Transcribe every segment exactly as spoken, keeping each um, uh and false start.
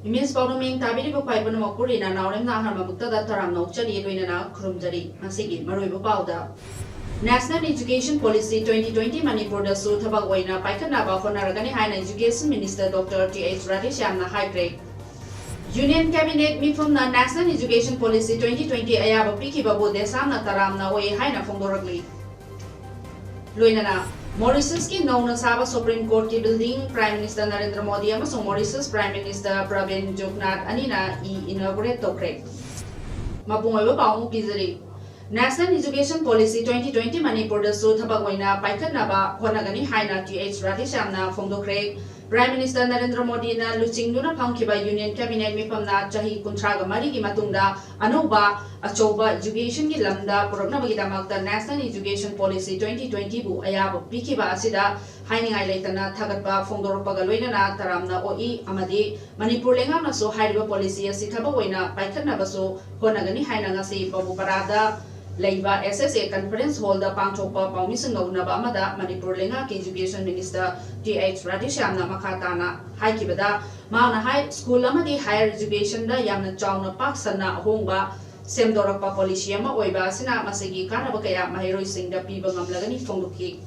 Image ꯄꯥꯎꯗꯝ ꯌꯦꯡ ꯇꯥꯕꯤꯔꯤꯕ ꯈ꯭ꯋꯥꯏ ꯄꯨꯝꯅꯃꯛꯄꯨ ꯔꯤꯅꯥ ꯅꯥꯎꯔꯦꯝꯅ ꯑꯍꯥꯟꯕ ꯃꯛꯇꯗ ꯇꯔꯥꯝꯅ ꯑꯣꯛꯆꯔꯤ, ꯂꯣꯏꯅꯅ ꯈꯨꯔꯨꯝꯖꯔꯤ꯫ ꯉꯁꯤꯒꯤ ꯃꯔꯨꯑꯣꯏꯕ ꯄꯥꯎꯗ, National Education Policy twenty twenty ꯃꯅꯤꯄꯨꯔꯗꯁꯨ ꯊꯕꯛ ꯑꯣꯏꯅ ꯄꯥꯏꯈꯠꯅꯕ ꯍꯣꯠꯅꯔꯒꯅꯤ ꯍꯥꯏꯅ Education Minister Doctor T H ꯔꯥꯙꯦꯁ꯭ꯌꯥꯝꯅ ꯍꯥꯏꯈ꯭ꯔꯦ꯫ Union Cabinet ꯃꯤꯐꯝꯅ National Education Policy twenty twenty ꯑꯌꯥꯕ ꯄꯤꯈꯤꯕꯕꯨ ꯗꯦꯁꯥꯝꯅ ꯇꯔꯥꯝꯅ ꯑꯣꯏ ꯍꯥꯏꯅ ꯐꯣꯡꯗꯣꯔꯛꯂꯤ꯫ ꯂꯣꯏꯅꯅ ꯃꯣꯔꯤꯁꯁꯀꯤ ꯅꯧꯅ ꯁꯥꯕ Supreme Courtꯀꯤ building Prime Minister Narendra Modi ꯑꯃꯁꯨꯡ ꯃꯣꯔꯤꯁꯁ Prime Minister ꯄ꯭ꯔꯕꯤꯟ ꯖꯨꯒꯅꯥꯊ ꯑꯅꯤꯅ ꯏ inaugurate ꯇꯧꯈ꯭ꯔꯦ꯫ ꯃꯄꯨꯡ ꯑꯣꯏꯕ ꯄꯥꯎ ꯑꯃꯨꯛ ꯄꯤꯖꯔꯤ꯫ National Education Policy twenty twenty ꯃꯅꯤꯄꯨꯔꯗꯁꯨ ꯊꯕꯛ ꯑꯣꯏꯅ ꯄꯥꯏꯈꯠꯅꯕ ꯍꯣꯠꯅꯒꯅꯤ ꯍꯥꯏꯅ ꯇꯤ ꯑꯩꯆ ꯔꯥꯙꯦꯁ꯭ꯌꯥꯝꯅ ꯐꯣꯡꯗꯣꯛꯈ꯭ꯔꯦ꯫ Prime Minister ꯅꯔꯦꯟꯗ꯭ꯔ ꯃꯣꯗꯤꯅ ꯂꯨꯆꯤꯡꯗꯨꯅ ꯐꯝꯈꯤꯕ Union Cabinet ꯃꯤꯐꯝꯅ ꯆꯍꯤ ꯀꯨꯟꯊ꯭ꯔꯥꯒ ꯃꯔꯤꯒꯤ ꯃꯇꯨꯡꯗ ꯑꯅꯧꯕ ꯑꯆꯧꯕ educationꯒꯤ ꯂꯝꯗ ꯄꯨꯔꯛꯅꯕꯒꯤꯗꯃꯛꯇ National Education Policy twenty twenty ꯕꯨ ꯑꯌꯥꯕ ꯄꯤꯈꯤꯕ ꯑꯁꯤꯗ ꯍꯥꯏꯅꯤꯡꯉꯥꯏ ꯂꯩꯇꯅ ꯊꯥꯒꯠꯄ ꯐꯣꯡꯗꯣꯔꯛꯄꯒ ꯂꯣꯏꯅꯅ ꯇꯔꯥꯝꯅ ꯑꯣꯛꯏ ꯑꯃꯗꯤ ꯃꯅꯤꯄꯨꯔ ꯂꯩꯉꯥꯛꯅꯁꯨ ꯍꯥꯏꯔꯤꯕ policy ꯑꯁꯤ ꯊꯕꯛ ꯑꯣꯏꯅ ꯄꯥꯏꯈꯠꯅꯕꯁꯨ ꯍꯣꯠꯅꯒꯅꯤ ꯍꯥꯏꯅ ꯉꯁꯤ ꯕꯕꯨꯄꯥꯔꯥꯗ ꯂꯩꯕ S S A Conference Hallꯗ ꯄꯥꯡꯊꯣꯛꯄ ꯄꯥꯎꯃꯤꯁꯤꯡꯒ ꯎꯅꯕ ꯑꯃꯗ ꯃꯅꯤꯄꯨꯔ ꯂꯩꯉꯥꯛꯀꯤ Education Minister ꯇꯤ ꯑꯩꯆ ꯔꯥꯙꯦꯁ꯭ꯌꯥꯝꯅ ꯃꯈꯥ ꯇꯥꯅ ꯍꯥꯏꯈꯤꯕꯗ, ꯃꯍꯥꯛꯅ ꯍꯥꯏ, school ꯑꯃꯗꯤ higher educationꯗ ꯌꯥꯝꯅ ꯆꯥꯎꯅ ꯄꯥꯛ ꯁꯟꯅ ꯑꯍꯣꯡꯕ ꯁꯦꯝꯗꯣꯔꯛꯄ policy ꯑꯃ ꯑꯣꯏꯕ ꯑꯁꯤꯅ ꯃꯁꯤꯒꯤ ꯀꯥꯟꯅꯕ ꯀꯌꯥ ꯃꯍꯩꯔꯣꯏꯁꯤꯡꯗ ꯄꯤꯕ ꯉꯝꯂꯒꯅꯤ ꯐꯣꯡꯗꯣꯛꯈꯤ꯫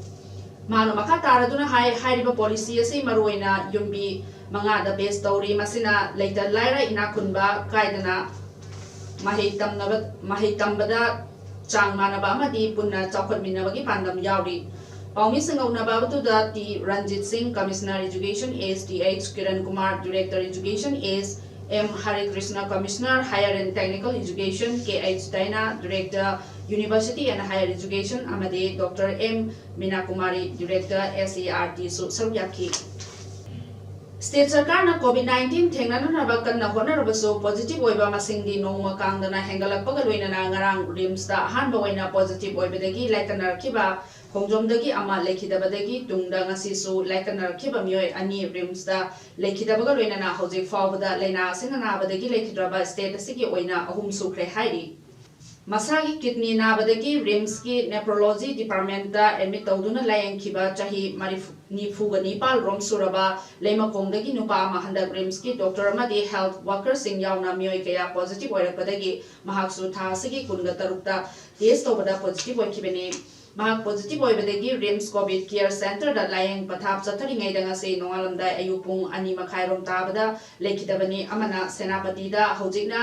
ꯃꯍꯥꯛꯅ ꯃꯈꯥ ꯇꯥꯔꯗꯨꯅ ꯍꯥꯏ, ꯍꯥꯏꯔꯤꯕ policy ꯑꯁꯤ ꯃꯔꯨꯑꯣꯏꯅ ꯌꯨꯝꯕꯤ ꯃꯉꯥꯗ base ꯇꯧꯔꯤ꯫ ꯃꯁꯤꯅ ꯂꯩꯇ ꯂꯥꯏꯔ, ꯏꯅꯥꯛ ꯈꯨꯟꯕ ꯀꯥꯏꯗꯅ ꯃꯍꯩ ꯇꯝꯅꯕ, ꯃꯍꯩ ꯇꯝꯕꯗ ꯆꯥꯡ ꯃꯥꯟꯅꯕ ꯑꯃꯗꯤ ꯄꯨꯟꯅ ꯆꯥꯎꯈꯠꯃꯤꯟꯅꯕꯒꯤ ꯄꯥꯟꯗꯝ ꯌꯥꯎꯔꯤ꯫ ꯄꯥꯎꯃꯤꯁꯤꯡꯒ ꯎꯅꯕ ꯑꯗꯨꯗ T Ranjit Singh, Commissioner Education, S T H Kiran Kumar, Director Education, S M Hare Krishna, Commissioner Higher and Technical Education, K H Daina, Director University and Higher Education, ꯑꯃꯗꯤ doctor M Meena Kumari, Director S E R T ꯁꯨ ꯁꯔꯨꯛ ꯌꯥꯈꯤ꯫ ꯁ꯭ꯇꯦꯠ ꯁꯔꯀꯥꯔꯅ ꯀꯣꯚꯤꯗ ꯅꯥꯏꯟꯇꯤꯟ ꯊꯦꯡꯅꯅꯅꯕ ꯀꯟꯅ ꯍꯣꯠꯅꯔꯕꯁꯨ, positive ꯑꯣꯏꯕ ꯃꯁꯤꯡꯗꯤ ꯅꯣꯡꯃ ꯀꯥꯡꯗꯅ ꯍꯦꯟꯒꯠꯂꯛꯄꯒ ꯂꯣꯏꯅꯅ ꯉꯔꯥꯡ ꯔꯤꯝꯁꯇ ꯑꯍꯥꯟꯕ ꯑꯣꯏꯅ ꯄꯣꯖꯤꯇꯤꯚ ꯑꯣꯏꯕꯗꯒꯤ ꯂꯥꯏꯀꯠꯅꯔꯛꯈꯤꯕ ꯈꯣꯡꯖꯣꯝꯗꯒꯤ ꯑꯃ ꯂꯩꯈꯤꯗꯕꯗꯒꯤ ꯇꯨꯡꯗ ꯉꯁꯤꯁꯨ ꯂꯥꯏꯀꯠꯅꯔꯛꯈꯤꯕ ꯃꯤꯑꯣꯏ ꯑꯅꯤ ꯔꯤꯝꯁꯇ ꯂꯩꯈꯤꯗꯕꯒ ꯂꯣꯏꯅꯅ ꯍꯧꯖꯤꯛ ꯐꯥꯎꯕꯗ ꯂꯥꯏꯅꯥ ꯑꯁꯤꯅ ꯅꯥꯕꯗꯒꯤ ꯂꯩꯈꯤꯗ꯭ꯔꯕ ꯁ꯭ꯇꯦꯠ ꯑꯁꯤꯒꯤ ꯑꯣꯏꯅ ꯑꯍꯨꯝ ꯁꯨꯈ꯭ꯔꯦ ꯍꯥꯏꯔꯤ꯫ ꯃꯁꯥꯒꯤ ꯀꯤꯗꯅꯤ ꯅꯥꯕꯗꯒꯤ ꯔꯤꯝꯁꯀꯤ ꯅꯦꯄ꯭ꯔꯣꯂꯣꯖꯤ ꯗꯤꯄꯥꯔꯠꯃꯦꯟꯇ ꯑꯦꯗꯃꯤꯠ ꯇꯧꯗꯨꯅ ꯂꯥꯌꯦꯡꯈꯤꯕ ꯆꯍꯤ ꯃꯔꯤꯐꯨ, ꯅꯤꯐꯨꯒ ꯅꯤꯄꯥꯜ ꯔꯣꯝ ꯁꯨꯔꯕ ꯂꯩꯃꯈꯣꯡꯗꯒꯤ ꯅꯨꯄꯥ ꯑꯃ ꯍꯟꯗꯛ ꯔꯤꯝꯁꯀꯤ ꯗꯣꯛꯇꯔ ꯑꯃꯗꯤ ꯍꯦꯜꯊ ꯋꯥꯔꯀꯔꯁꯤꯡ ꯌꯥꯎꯅ ꯃꯤꯑꯣꯏ ꯀꯌꯥ ꯄꯣꯖꯤꯇꯤꯚ ꯑꯣꯏꯔꯛꯄꯗꯒꯤ ꯃꯍꯥꯛꯁꯨ ꯊꯥ ꯑꯁꯤꯒꯤ ꯀꯨꯟꯒ ꯇꯔꯨꯛꯇ ꯇꯦꯁ ꯇꯧꯕꯗ ꯄꯣꯖꯤꯇꯤꯚ ꯑꯣꯏꯈꯤꯕꯅꯤ꯫ ꯃꯍꯥꯛ ꯄꯣꯖꯤꯇꯤꯚ ꯑꯣꯏꯕꯗꯒꯤ ꯔꯤꯝꯁ ꯀꯣꯚꯤꯗ ꯀꯤꯌꯔ ꯁꯦꯟꯇꯔꯗ ꯂꯥꯌꯦꯡ ꯄꯊꯥꯞ ꯆꯠꯊꯔꯤꯉꯩꯗ ꯉꯁꯤ ꯅꯣꯡꯉꯥꯜꯂꯝꯗꯥꯏ ꯑꯌꯨꯛ ꯄꯨꯡ ꯑꯅꯤ ꯃꯈꯥꯏꯔꯣꯝ ꯇꯥꯕꯗ ꯂꯩꯈꯤꯗꯕꯅꯤ꯫ ꯑꯃꯅ ꯁꯦꯅꯥꯄꯇꯤꯗ ꯍꯧꯖꯤꯛꯅ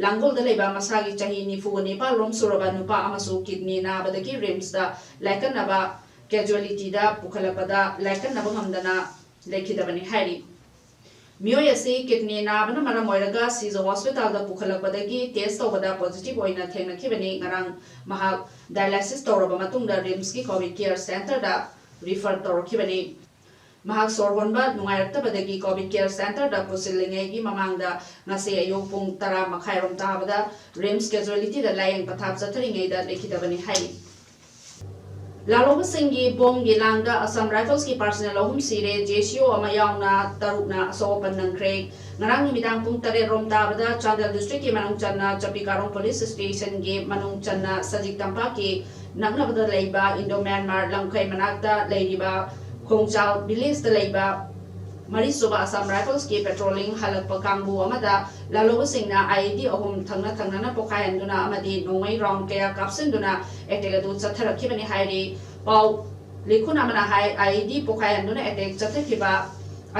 ꯂꯥꯡꯒꯣꯜꯗ ꯂꯩꯕ ꯃꯁꯥꯒꯤ ꯆꯍꯤ ꯅꯤꯐꯨꯒ ꯅꯤꯄꯥꯜ ꯔꯣꯝ ꯁꯨꯔꯕ ꯅꯨꯄꯥ ꯑꯃꯁꯨ ꯀꯤꯗꯅꯤ ꯅꯥꯕꯗꯒꯤ ꯔꯤꯝꯁꯇ ꯂꯥꯏꯀꯠꯅꯕ ꯀꯦꯖꯨꯋꯦꯂꯤꯇꯤꯗ ꯄꯨꯈꯠꯂꯛꯄꯗ ꯂꯥꯏꯀꯠꯅꯕ ꯉꯝꯗꯅ ꯂꯩꯈꯤꯗꯕꯅꯤ ꯍꯥꯏꯔꯤ꯫ ꯃꯤꯑꯣꯏ ꯑꯁꯤ ꯀꯤꯗꯅꯤ ꯅꯥꯕꯅ ꯃꯔꯝ ꯑꯣꯏꯔꯒ ꯁꯤꯖ ꯍꯣꯁꯄꯤꯇꯥꯜꯗ ꯄꯨꯈꯠꯂꯛꯄꯗꯒꯤ ꯇꯦꯁ ꯇꯧꯕꯗ ꯄꯣꯖꯤꯇꯤꯚ ꯑꯣꯏꯅ ꯊꯦꯡꯅꯈꯤꯕꯅꯤ꯫ ꯉꯔꯥꯡ ꯃꯍꯥꯛ ꯗꯥꯏꯂꯥꯏꯁꯤꯁ ꯇꯧꯔꯕ ꯃꯇꯨꯡꯗ ꯔꯤꯝꯁꯀꯤ ꯀꯣꯚꯤꯗ ꯀꯤꯌꯔ ꯁꯦꯟꯇꯔꯗ ꯔꯤꯐꯔ ꯇꯧꯔꯛꯈꯤꯕꯅꯤ꯫ ꯃꯍꯥꯛ ꯁꯣꯔ ꯍꯣꯟꯕ ꯅꯨꯡꯉꯥꯏꯔꯛꯇꯕꯗꯒꯤ ꯀꯣꯚꯤꯗ ꯀꯤꯌꯔ ꯁꯦꯟꯇꯔꯗ ꯄꯨꯁꯤꯜꯂꯤꯉꯩꯒꯤ ꯃꯃꯥꯡꯗ ꯉꯁꯤ ꯑꯌꯨꯛ ꯄꯨꯡ ꯇꯔꯥ ꯃꯈꯥꯏꯔꯣꯝ ꯇꯥꯕꯗ ꯔꯤꯝꯁ ꯀꯦꯖꯨꯋꯦꯂꯤꯇꯤꯗ ꯂꯥꯌꯦꯡ ꯄꯊꯥꯞ ꯆꯠꯊꯔꯤꯉꯩꯗ ꯂꯩꯈꯤꯗꯕꯅꯤ ꯍꯥꯏꯔꯤ꯫ ꯂꯥꯜꯍꯧꯕꯁꯤꯡꯒꯤ ꯕꯣꯝꯒꯤ ꯂꯥꯡꯗ ꯑꯁꯥꯝ ꯔꯥꯏꯐꯜꯁꯀꯤ ꯄꯥꯔꯁꯅꯦꯜ ꯑꯍꯨꯝ ꯁꯤꯔꯦ, ꯖꯦ ꯁꯤ ꯑꯣ ꯑꯃ ꯌꯥꯎꯅ ꯇꯔꯨꯛꯅ ꯑꯁꯣꯛ ꯑꯄꯟ ꯅꯪꯈ꯭ꯔꯦ꯫ ꯉꯔꯥꯡ ꯅꯨꯃꯤꯗꯥꯡ ꯄꯨꯡ ꯇꯔꯦꯠ ꯔꯣꯝ ꯇꯥꯕꯗ ꯆꯥꯟꯗꯦꯜ ꯗꯤꯁꯇ꯭ꯔꯤꯛꯀꯤ ꯃꯅꯨꯡ ꯆꯟꯅ ꯆꯄꯤꯀꯥꯔꯣꯡ ꯄꯨꯂꯤꯁ ꯁ꯭ꯇꯦꯁꯟꯒꯤ ꯃꯅꯨꯡ ꯆꯟꯅ ꯁꯖꯤꯛ ꯇꯝꯄꯥꯛꯀꯤ ꯅꯛꯅꯕꯗ ꯂꯩꯕ ꯏꯟꯗꯣ ꯃ꯭ꯌꯥꯟꯃꯥꯔ ꯂꯝꯈꯩ ꯃꯅꯥꯛꯇ ꯂꯩꯔꯤꯕ ꯈꯣꯡꯆꯥꯜ ꯚꯤꯂꯦꯖꯇ ꯂꯩꯕ ꯃꯔꯤꯁꯨꯕ ꯑꯁꯥꯝ ꯔꯥꯏꯐꯜꯁꯀꯤ ꯄꯦꯇ꯭ꯔꯣꯂꯤꯡ ꯍꯜꯂꯛꯄ ꯀꯥꯡꯕꯨ ꯑꯃꯗ ꯂꯥꯜꯍꯧꯕꯁꯤꯡꯅ ꯑꯥꯏ ꯏ ꯗꯤ ꯑꯍꯨꯝ ꯊꯪꯅ ꯊꯪꯅꯅ ꯄꯣꯈꯥꯏꯍꯟꯗꯨꯅ ꯑꯃꯗꯤ ꯅꯣꯡꯃꯩ ꯔꯥꯎꯟ ꯀꯌꯥ ꯀꯥꯞꯁꯤꯟꯗꯨꯅ ꯑꯦꯇꯦꯛ ꯑꯗꯨ ꯆꯠꯊꯔꯛꯈꯤꯕꯅꯤ ꯍꯥꯏꯔꯤ꯫ ꯄꯥꯎ ꯂꯤꯈꯨꯟ ꯑꯃꯅ ꯍꯥꯏ, ꯑꯥꯏ ꯏ ꯗꯤ ꯄꯣꯈꯥꯏꯍꯟꯗꯨꯅ ꯑꯦꯇꯦꯛ ꯆꯠꯊꯈꯤꯕ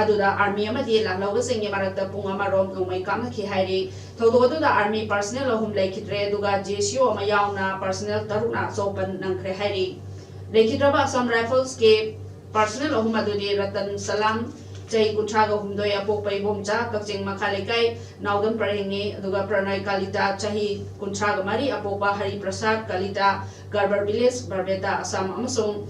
ꯑꯗꯨꯗ ꯑꯥꯔꯃꯤ ꯑꯃꯗꯤ ꯂꯥꯜꯍꯧꯕꯁꯤꯡꯒꯤ ꯃꯔꯛꯇ ꯄꯨꯡ ꯑꯃꯔꯣꯝ ꯅꯣꯡꯃꯩ ꯀꯥꯞꯅꯈꯤ ꯍꯥꯏꯔꯤ꯫ ꯊꯧꯗꯣꯛ ꯑꯗꯨꯗ ꯑꯥꯔꯃꯤ ꯄꯥꯔꯁꯅꯦꯜ ꯑꯍꯨꯝ ꯂꯩꯈꯤꯗ꯭ꯔꯦ, ꯑꯗꯨꯒ ꯖꯦ ꯁꯤ ꯑꯣ ꯑꯃ ꯌꯥꯎꯅ ꯄꯥꯔꯁꯅꯦꯜ ꯇꯔꯨꯛꯅ ꯑꯁꯣꯛ ꯑꯄꯟ ꯅꯪꯈ꯭ꯔꯦ ꯍꯥꯏꯔꯤ꯫ ꯂꯩꯈꯤꯗ꯭ꯔꯕ ꯑꯁꯥꯝ ꯔꯥꯏꯐꯜꯁꯀꯤ ꯄꯥꯔꯁꯅꯦꯜ ꯑꯍꯨꯝ ꯑꯗꯨꯗꯤ ꯔꯇꯟ ꯁꯂꯥꯝ, ꯆꯍꯤ ꯀꯨꯟꯊ꯭ꯔꯥꯒ ꯍꯨꯝꯗꯣꯏ, ꯑꯄꯣꯛꯄ ꯏꯕꯣꯝꯆꯥ, ꯀꯛꯆꯤꯡ ꯃꯈꯥ ꯂꯩꯀꯥꯏ, ꯅꯥꯎꯗꯝ ꯄꯔꯦꯡꯅꯤ, ꯑꯗꯨꯒ ꯄ꯭ꯔꯅꯣꯏ ꯀꯥꯂꯤꯇꯥ, ꯆꯍꯤ ꯀꯨꯟꯊ꯭ꯔꯥꯒ ꯃꯔꯤ, ꯑꯄꯣꯛꯄ ꯍꯔꯤ ꯄ꯭ꯔꯁꯥꯗ ꯀꯥꯂꯤꯇꯥ, ꯒꯔꯕꯔ ꯚꯤꯂꯦꯖ, ꯕꯔꯕꯦꯇꯥ, ꯑꯁꯥꯝ, ꯑꯃꯁꯨꯡ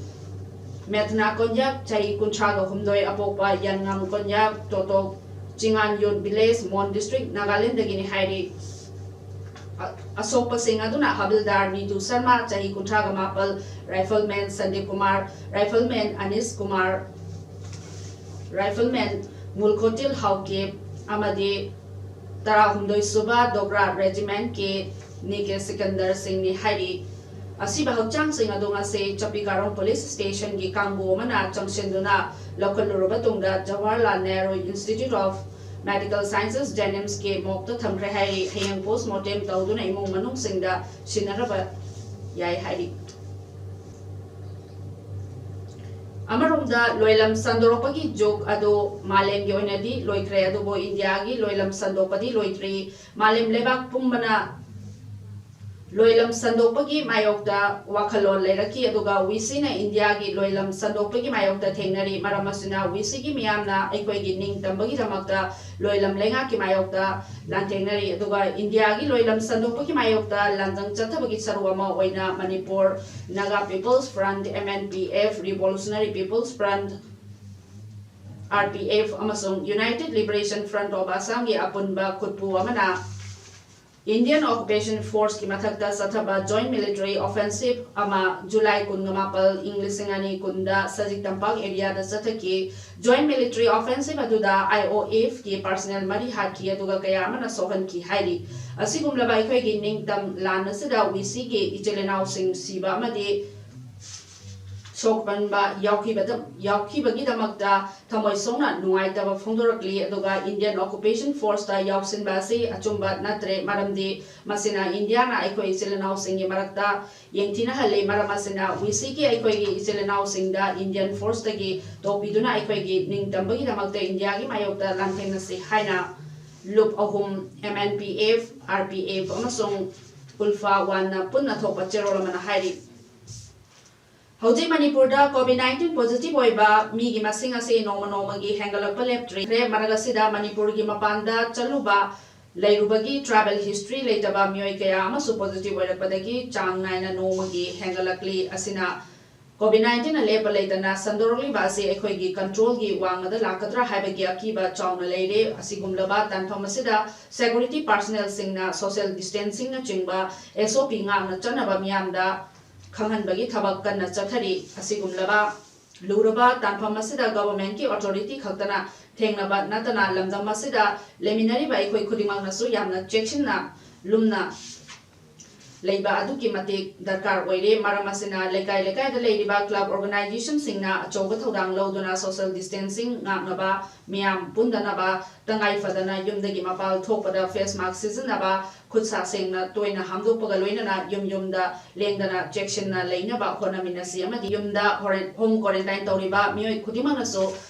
ꯃꯦꯊꯅꯥ ꯀꯣꯟꯌꯥꯛ, ꯆꯍꯤ ꯀꯨꯟꯊ꯭ꯔꯥꯒ ꯍꯨꯝꯗꯣꯏ, ꯑꯄꯣꯛꯄ ꯌꯥꯟꯉꯝ ꯀꯣꯟꯌꯥꯛ, ꯇꯣꯇꯣꯛ ꯆꯤꯉꯥꯟꯌꯨꯟ ꯚꯤꯂꯦꯖ, ꯃꯣꯟ ꯗꯤꯁꯇ꯭ꯔꯤꯛ, ꯅꯥꯒꯥꯂꯦꯟꯗꯒꯤꯅꯤ ꯍꯥꯏꯔꯤ꯫ ꯑ-, ꯑꯁꯣꯛꯄꯁꯤꯡ ꯑꯗꯨꯅ ꯍꯕꯤꯜꯗꯥꯔ ꯅꯤꯇꯨ ꯁꯔꯃ, ꯆꯍꯤ ꯀꯨꯟꯊ꯭ꯔꯥꯒ ꯃꯥꯄꯜ, ꯔꯥꯏꯐꯜꯃꯦꯟ ꯁꯟꯗꯤꯞ ꯀꯨꯃꯥꯔ, ꯔꯥꯏꯐꯜꯃꯦꯟ ꯑꯅꯤꯁ ꯀꯨꯃꯥꯔ, ꯔꯥꯏꯐꯜꯃꯦꯟ ꯃꯨꯜꯈꯣꯇꯤꯜ ꯍꯥꯎꯀꯦꯞ ꯑꯃꯗꯤ ꯇꯔꯥꯍꯨꯝꯗꯣꯏ ꯁꯨꯕ ꯗꯣꯒ꯭ꯔꯥ ꯔꯦꯖꯤꯃꯦꯟꯠꯀꯤ ꯅꯤꯀꯦ ꯁꯤꯀꯟꯗꯔ ꯁꯤꯡꯅꯤ ꯍꯥꯏꯔꯤ꯫ ꯑꯁꯤꯕ ꯍꯛꯆꯥꯡꯁꯤꯡ ꯑꯗꯨ ꯉꯁꯤ ꯆꯄꯤꯀꯥꯔꯣꯡ ꯄꯨꯂꯤꯁ ꯁ꯭ꯇꯦꯁꯟꯒꯤ ꯀꯥꯡꯕꯨ ꯑꯃꯅ ꯆꯪꯁꯤꯟꯗꯨꯅ ꯂꯧꯈꯠꯂꯨꯔꯕ ꯇꯨꯡꯗ Jawaharlal Nehru institute of medical sciences, ꯖꯦꯅꯤꯝꯁꯀꯤ ꯃꯣꯔꯒꯇ ꯊꯝꯈ꯭ꯔꯦ ꯍꯥꯏꯔꯤ꯫ ꯍꯌꯦꯡ ꯄꯣꯁꯠꯃꯣꯔꯇꯦꯝ ꯇꯧꯗꯨꯅ ꯏꯃꯨꯡ ꯃꯅꯨꯡꯁꯤꯡꯗ ꯁꯤꯟꯅꯔꯕ ꯌꯥꯏ ꯍꯥꯏꯔꯤ꯫ ꯑꯃꯔꯣꯝꯗ ꯂꯣꯏꯂꯝ ꯁꯟꯗꯣꯔꯛꯄꯒꯤ ꯖꯨꯒ ꯑꯗꯨ ꯃꯥꯂꯦꯝꯒꯤ ꯑꯣꯏꯅꯗꯤ ꯂꯣꯏꯈ꯭ꯔꯦ, ꯑꯗꯨꯕꯨ ꯏꯟꯗꯤꯌꯥꯒꯤ ꯂꯣꯏꯂꯝ ꯁꯟꯗꯣꯛꯄꯗꯤ ꯂꯣꯏꯗ꯭ꯔꯤ꯫ ꯃꯥꯂꯦꯝ ꯂꯩꯕꯥꯛ ꯄꯨꯝꯕꯅ ꯂꯣꯏꯂꯝ ꯁꯟꯗꯣꯛꯄꯒꯤ ꯃꯥꯌꯣꯛꯇ ꯋꯥꯈꯜꯂꯣꯟ ꯂꯩꯔꯛꯈꯤ, ꯑꯗꯨꯒ ꯋꯤꯁꯤꯅ ꯏꯟꯗꯤꯌꯥꯒꯤ ꯂꯣꯏꯂꯝ ꯁꯟꯗꯣꯛꯄꯒꯤ ꯃꯥꯌꯣꯛꯇ ꯊꯦꯡꯅꯔꯤ꯫ ꯃꯔꯝ ꯑꯁꯤꯅ ꯋꯤꯁꯤꯒꯤ ꯃꯤꯌꯥꯝꯅ ꯑꯩꯈꯣꯏꯒꯤ ꯅꯤꯡꯇꯝꯕꯒꯤꯗꯃꯛꯇ ꯂꯣꯏꯂꯝ ꯂꯩꯉꯥꯛꯀꯤ ꯃꯥꯌꯣꯛꯇ ꯂꯥꯟꯊꯦꯡꯅꯔꯤ, ꯑꯗꯨꯒ ꯏꯟꯗꯤꯌꯥꯒꯤ ꯂꯣꯏꯂꯝ ꯁꯟꯗꯣꯛꯄꯒꯤ ꯃꯥꯌꯣꯛꯇ ꯂꯥꯟꯖꯪ ꯆꯠꯊꯕꯒꯤ ꯁꯔꯨꯛ ꯑꯃ ꯑꯣꯏꯅ Manipur, Naga People's Front, M N P F, Revolutionary People's Front, R P F, ꯑꯃꯁꯨꯡ United Liberation Front of Assamꯒꯤ ꯑꯄꯨꯟꯕ ꯈꯨꯠꯄꯨ ꯑꯃꯅ Indian Occupation Forceꯀꯤ ꯃꯊꯛꯇ ꯆꯠꯊꯕ Joint Military Offensive ꯑꯃ ꯖꯨꯂꯥꯏ ꯀꯨꯟꯃꯥꯄꯜ, ꯏꯪ ꯂꯤꯁꯤꯡ ꯑꯅꯤ ꯀꯨꯟꯗ ꯁꯖꯤꯛ ꯇꯝꯄꯥꯛ areaꯗ ꯆꯠꯊꯈꯤ꯫ Joint Military Offensive ꯑꯗꯨꯗ I O Fꯀꯤ personnel ꯃꯔꯤ ꯍꯥꯠꯈꯤ, ꯑꯗꯨꯒ ꯀꯌꯥ ꯑꯃꯅ ꯁꯣꯛꯍꯟꯈꯤ ꯍꯥꯏꯔꯤ꯫ ꯑꯁꯤꯒꯨꯝꯂꯕ ꯑꯩꯈꯣꯏꯒꯤ ꯅꯤꯡꯇꯝ ꯂꯥꯟ ꯑꯁꯤꯗ ꯋꯤꯁꯤꯒꯤ ꯏꯆꯤꯜ ꯏꯅꯥꯎꯁꯤꯡ ꯁꯤꯕ ꯑꯃꯗꯤ ꯁꯣꯛꯄꯟꯕ ꯌꯥꯎꯈꯤꯕꯗ-, ꯌꯥꯎꯈꯤꯕꯒꯤꯗꯃꯛꯇ ꯊꯃꯣꯏ ꯁꯣꯛꯅ ꯅꯨꯡꯉꯥꯏꯇꯕ ꯐꯣꯡꯗꯣꯔꯛꯂꯤ, ꯑꯗꯨꯒ Indian Occupation Forceꯇ ꯌꯥꯎꯁꯤꯟꯕ ꯑꯁꯤ ꯑꯆꯨꯝꯕ ꯅꯠꯇ꯭ꯔꯦ, ꯃꯔꯝꯗꯤ ꯃꯁꯤꯅ ꯏꯟꯗꯤꯌꯥꯅ ꯑꯩꯈꯣꯏ ꯏꯆꯤꯜ ꯏꯅꯥꯎꯁꯤꯡꯒꯤ ꯃꯔꯛꯇ ꯌꯦꯡꯊꯤꯅꯍꯜꯂꯤ꯫ ꯃꯔꯝ ꯑꯁꯤꯅ ꯋꯤꯁꯤꯒꯤ ꯑꯩꯈꯣꯏꯒꯤ ꯏꯆꯤꯜ ꯏꯅꯥꯎꯁꯤꯡꯗ Indian Forceꯇꯒꯤ ꯇꯣꯛꯄꯤꯗꯨꯅ ꯑꯩꯈꯣꯏꯒꯤ ꯅꯤꯡꯇꯝꯕꯒꯤꯗꯃꯛꯇ ꯏꯟꯗꯤꯌꯥꯒꯤ ꯃꯥꯌꯣꯛꯇ ꯂꯥꯟꯊꯦꯡꯅꯁꯤ ꯍꯥꯏꯅ ꯂꯨꯞ ꯑꯍꯨꯝ, M N P F, R P F ꯑꯃꯁꯨꯡ ULFA Oneꯅ ꯄꯨꯟꯅ ꯊꯣꯛꯄ ꯆꯦꯔꯣꯜ ꯑꯃꯅ ꯍꯥꯏꯔꯤ꯫ ꯍꯧꯖꯤꯛ ꯃꯅꯤꯄꯨꯔꯗ COVID nineteen positive ꯑꯣꯏꯕ ꯃꯤꯒꯤ ꯃꯁꯤꯡ ꯑꯁꯤ ꯅꯣꯡꯃ ꯅꯣꯡꯃꯒꯤ ꯍꯦꯟꯒꯠꯂꯛꯄ ꯂꯦꯞꯇ꯭ꯔꯤ꯫ ꯃꯔꯛ ꯑꯁꯤꯗ ꯃꯅꯤꯄꯨꯔꯒꯤ ꯃꯄꯥꯟꯗ ꯆꯠꯂꯨꯕ, ꯂꯩꯔꯨꯕꯒꯤ travel history ꯂꯩꯇꯕ ꯃꯤꯑꯣꯏ ꯀꯌꯥ ꯑꯃꯁꯨ positive ꯑꯣꯏꯔꯛꯄꯗꯒꯤ ꯆꯥꯡ ꯅꯥꯏꯅ ꯅꯣꯡꯃꯒꯤ ꯍꯦꯟꯒꯠꯂꯛꯂꯤ꯫ ꯑꯁꯤꯅ COVID nineteen ꯅ ꯂꯦꯞꯄ ꯂꯩꯇꯅ ꯁꯟꯗꯣꯔꯛꯂꯤꯕ ꯑꯁꯤ ꯑꯩꯈꯣꯏꯒꯤ control ꯒꯤ ꯋꯥꯡꯃꯗ ꯂꯥꯛꯀꯗ꯭ꯔꯥ ꯍꯥꯏꯕꯒꯤ ꯑꯀꯤꯕ ꯆꯥꯎꯅ ꯂꯩꯔꯦ꯫ ꯑꯁꯤꯒꯨꯝꯂꯕ ꯇꯥꯟꯐꯝ ꯑꯁꯤꯗ security personnel ꯁꯤꯡꯅ social distancing ꯅꯆꯤꯡꯕ S O P ꯉꯥꯛꯅ ꯆꯠꯅꯕ ꯃꯤꯌꯥꯝꯗ ꯈꯪꯍꯟꯕꯒꯤ ꯊꯕꯛ ꯀꯟꯅ ꯆꯠꯊꯔꯤ꯫ ꯑꯁꯤꯒꯨꯝꯂꯕ ꯂꯨꯔꯕ ꯇꯥꯟꯐꯝ ꯑꯁꯤꯗ government ꯀꯤ authority ꯈꯛꯇꯅ ꯊꯦꯡꯅꯕ ꯅꯠꯇꯅ ꯂꯝꯗꯝ ꯑꯁꯤꯗ ꯂꯩꯃꯤꯟꯅꯔꯤꯕ ꯑꯩꯈꯣꯏ ꯈꯨꯗꯤꯡꯃꯛꯅꯁꯨ ꯌꯥꯝꯅ ꯆꯦꯛꯁꯤꯟꯅ ꯂꯨꯝꯅ ꯂꯩꯕ ꯑꯗꯨꯛꯀꯤ ꯃꯇꯤꯛ ꯗꯔꯀꯥꯔ ꯑꯣꯏꯔꯦ꯫ ꯃꯔꯝ ꯑꯁꯤꯅ ꯂꯩꯀꯥꯏ ꯂꯩꯀꯥꯏꯗ ꯂꯩꯔꯤꯕ club organization ꯁꯤꯡꯅ ꯑꯆꯧꯕ ꯊꯧꯗꯥꯡ ꯂꯧꯗꯨꯅ social distancing ꯉꯥꯛꯅꯕ, ꯃꯤꯌꯥꯝ ꯄꯨꯟꯗꯅꯕ, ꯇꯉꯥꯏ ꯐꯗꯅ ꯌꯨꯝꯗꯒꯤ ꯃꯄꯥꯟ ꯊꯣꯛꯄꯗ face mask ꯁꯤꯖꯤꯟꯅꯕ, ꯈꯨꯠ ꯁꯥ ꯁꯦꯡꯅ ꯇꯣꯏꯅ ꯍꯥꯝꯗꯣꯛꯄꯒ ꯂꯣꯏꯅꯅ ꯌꯨꯝ ꯌꯨꯝꯗ ꯂꯦꯡꯗꯅ ꯆꯦꯛꯁꯤꯟꯅ ꯂꯩꯅꯕ ꯍꯣꯠꯅꯃꯤꯟꯅꯁꯤ ꯑꯃꯗꯤ ꯌꯨꯝꯗ ꯍꯣꯔꯦꯟ home quarantine ꯇꯧꯔꯤꯕ ꯃꯤꯑꯣꯏ ꯈꯨꯗꯤꯡꯃꯛꯅꯁꯨ